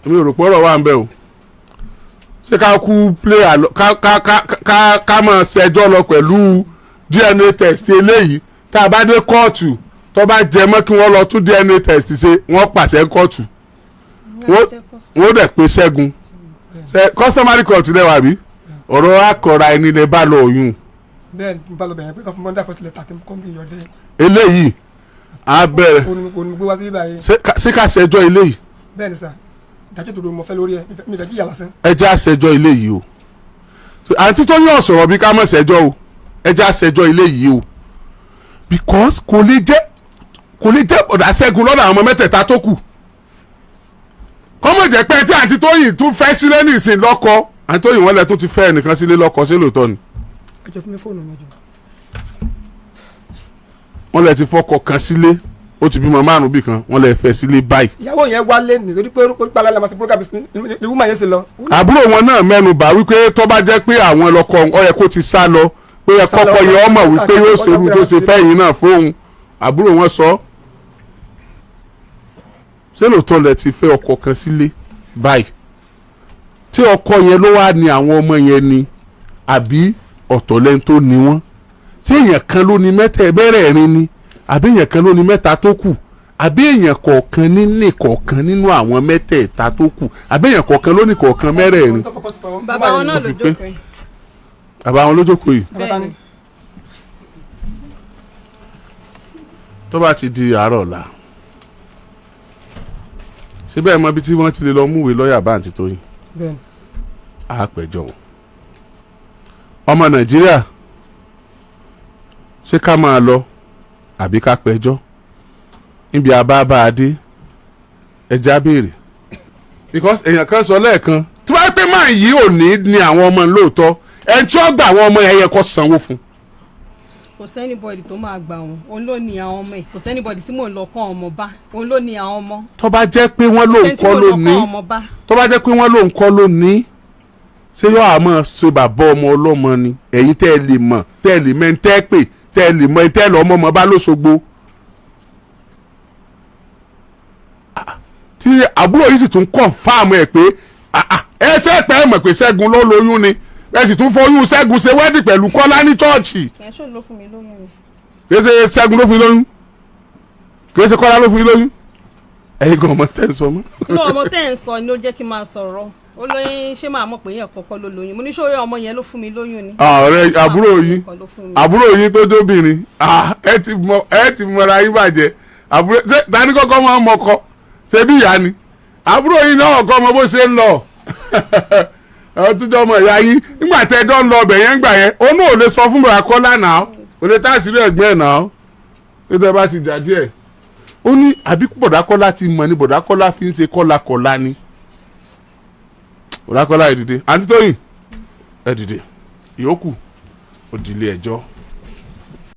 èmi ò rò pé ọ̀rọ̀ wà ń bẹ̀ o. Ṣé ká kú play àlọ́, ká ká ká ká ká máa ṣẹjọ́ lọ pẹ̀lú DNA test eléyìí? Tá a bá dé kóòtù, tó bá jẹ mọ́ kí wọ́n lọ tún DNA test ṣe, wọ́n pàṣẹ kóòtù, wọ́n dẹ̀ pé Ṣẹ́gun. Ṣe customary court lẹ́wà bí ọ̀rọ̀ akọ̀ra ẹni lè bá lọ oyún? Bẹ́ẹ̀ ni, bá lọ bẹ̀rẹ̀ pé kọ́ fún mọ́ndà first letter kí n kọ́ mi yọ̀dẹ́. Eléyìí á bẹ̀rẹ̀. Òun gbé wá sí bíbá yìí. Ṣé ká ṣẹjọ́ eléyìí? Bẹ́ẹ̀ ni sà, ìdájọ́ tó do mo fẹ́ lórí ẹ̀, mi fẹ́ jìyà lásán. Ẹ jẹ́ àṣẹjọ́ eléyìí o. Àǹtí tó yàn sọ̀rọ̀ bí ká mọ̀ ṣẹjọ́ o. Ẹ jẹ́ àṣẹjọ́ eléyìí o, because kò lè jẹ́ ọ̀dà Ṣẹ́gun lọ́dọ̀ àwọn ọmọ mẹ́tẹ̀ẹ̀ta tó kù, kọ́mọ̀ jẹ́ pé tí àǹtí Tóyìn tún fẹ́ sílé nìsín lọ́kọ. Àǹtí Tóyìn, wọ́n lẹ tó ti fẹ́ ẹnìkan sílé lọ́kọ, sí lóòótọ́ ni? Ẹ jẹ́ fún mi fóònù mi jọ. Wọ́n lẹ ti fọkọ kan sílé, ó ti bímọ márùn bí kan, wọ́n lẹ fẹ́ sílé báyìí. Ìyàwó yẹn wálé nítorí pé ó gbala la ma ṣe program ní woman yẹn sì lọ. Àbúrò wọn náà mẹ́nu bà wípé tó bá jẹ́ pé àwọn lọ́kọ, ó yẹ kó ti sá lọ, pé ẹ Sá lọ, kọ́kọ́ yẹ ọmọ wípé yóò ṣerú tó ṣe fẹ́yìn náà fóun. Àbúrò wọn sọ, ṣé lóòótọ́ lẹ ti fẹ́ ọkọ kan sílé báyìí, tí ọkọ yẹn ló wá ní àwọn ọmọ yẹn ni, àbí ọ̀tọ̀ lẹ́ni tó ní wọ́n? Tí èèyàn kan ló ní mẹ́tẹ̀ mẹ́rẹ̀ẹ̀rin ni, àbí èèyàn kan ló ní mẹ́ta tó kù, àbí èèyàn kọ̀ọ̀kan ní kọ̀ọ̀kan nínú àwọn mẹ́tẹ̀ẹ̀ta tó kù, àbí èèyàn kọ̀ọ̀kan ló ní kọ̀ọ̀kan mẹ́rẹ̀ẹ̀rin? Bàbá wọn náà Ó ló fi pé. jókòó yìí. Bàbá wọn lójókòó yìí. Bàbá ni. Tó bá ti di àárọ̀ ọ̀la, síbẹ̀ mọ ibi tí wọ́n ti lè lọ múwèé lọ́ọ̀yà bá àǹtí Tóyìn? Bẹ́ẹ̀ ni. Àpẹjọ o. Ọmọ Nàìjíríà, ṣé ká máa lọ àbí ká pẹjọ́ níbi àbá a dé? Ẹja béèrè, because èèyàn kan sọ lẹ́ẹ̀kan tí wọ́n á pé máa yí òní ní àwọn ọmọ lóòótọ́, ẹni tí wọ́n gba àwọn ọmọ yẹn yẹ kó sanwó fún. Kò sí anybody tó máa gbà wọ́n. Òun ló ní àwọn ọmọ ẹ̀. Kò sí anybody tí mò ń lọ kọ́ ọmọ bá. Òun ló ní àwọn ọmọ. Tó bá jẹ́ pé wọ́n lóun Ẹni tí kọ́ mò ń ló lọ ní kọ́ ọmọ bá. Tó bá jẹ́ pé wọ́n lóun kọ́ ló ní, ṣé yóò àmọ́ ṣe bàbá ọmọ ọlọ́mọ ni? Ẹ̀yin tẹ́ ẹ lè mọ̀, tẹ́ ẹ lè mọ̀, ẹni tẹ́ ẹ pè, tẹ́ ẹ lè mọ̀, ẹni tẹ́ ẹ lọ́ ọmọ ọmọ bá lóṣogbo. Tí àbúrò yìí sì tún confirm ẹ̀ pé ẹ ṣe pẹ́ mọ̀ pé Ṣẹ́gun ló lóyún ni, ẹ sì tún fọyún Ṣẹ́gun ṣe wedding pẹ̀lú Kọ́lá ní chọ́ọ̀chì. Ẹ̀ ṣó ló fún mi lóyún ni. Kì í ṣe Ṣẹ́gun ló fún yín lóyún, kì í ṣe Kọ́lá ló fún yín lóyún. Ẹ̀yin gan ọmọ tẹ́ ń sọ mọ́. Inú ọmọ tẹ́ ẹ̀ ń sọ ni ó jẹ́ kí n máa sọ̀rọ̀. Ó lóyún, ṣé máa mọ̀ pé yẹn kọ́kọ́ ló lóyún? Mo ní ṣó yẹ ọmọ yẹn ló fún mi lóyún ni. Ọ̀rẹ́ àbúrò yín. Kan ló fún mi. Àbúrò yín tó jóbìnrin, ẹ ti mọra yín bàjẹ́. Àbúrò ṣé tani kọ́kọ́ máa ń mọkọ? Ṣé bí ìyá ni àbúrò yín náà kọ́ ọmọ bó ṣe ń lọ? Ẹ tún jọ ọmọ ìyá yín nígbà tẹ́ ẹjọ́ ń lọ ọbẹ̀ yẹn gbà yẹn, òun náà ò lè sọ fún bàbá Kọ́lá náà, ò lè táṣìírí ẹ̀gbẹ́ ẹ̀ náà ó tẹ́ bá ti jà díẹ̀. Ó ní àbí bọ̀dá Kọ́lá ti mọ̀ ni, bọ̀dá Kọ́lá fi ń ṣe kọ́lá-kọ́lá ni. Bọ̀dá Kọ́lá, ẹ dìde. Àǹtí Tóyìn, ẹ dìde. Ìyókù ó di ilé ẹjọ́.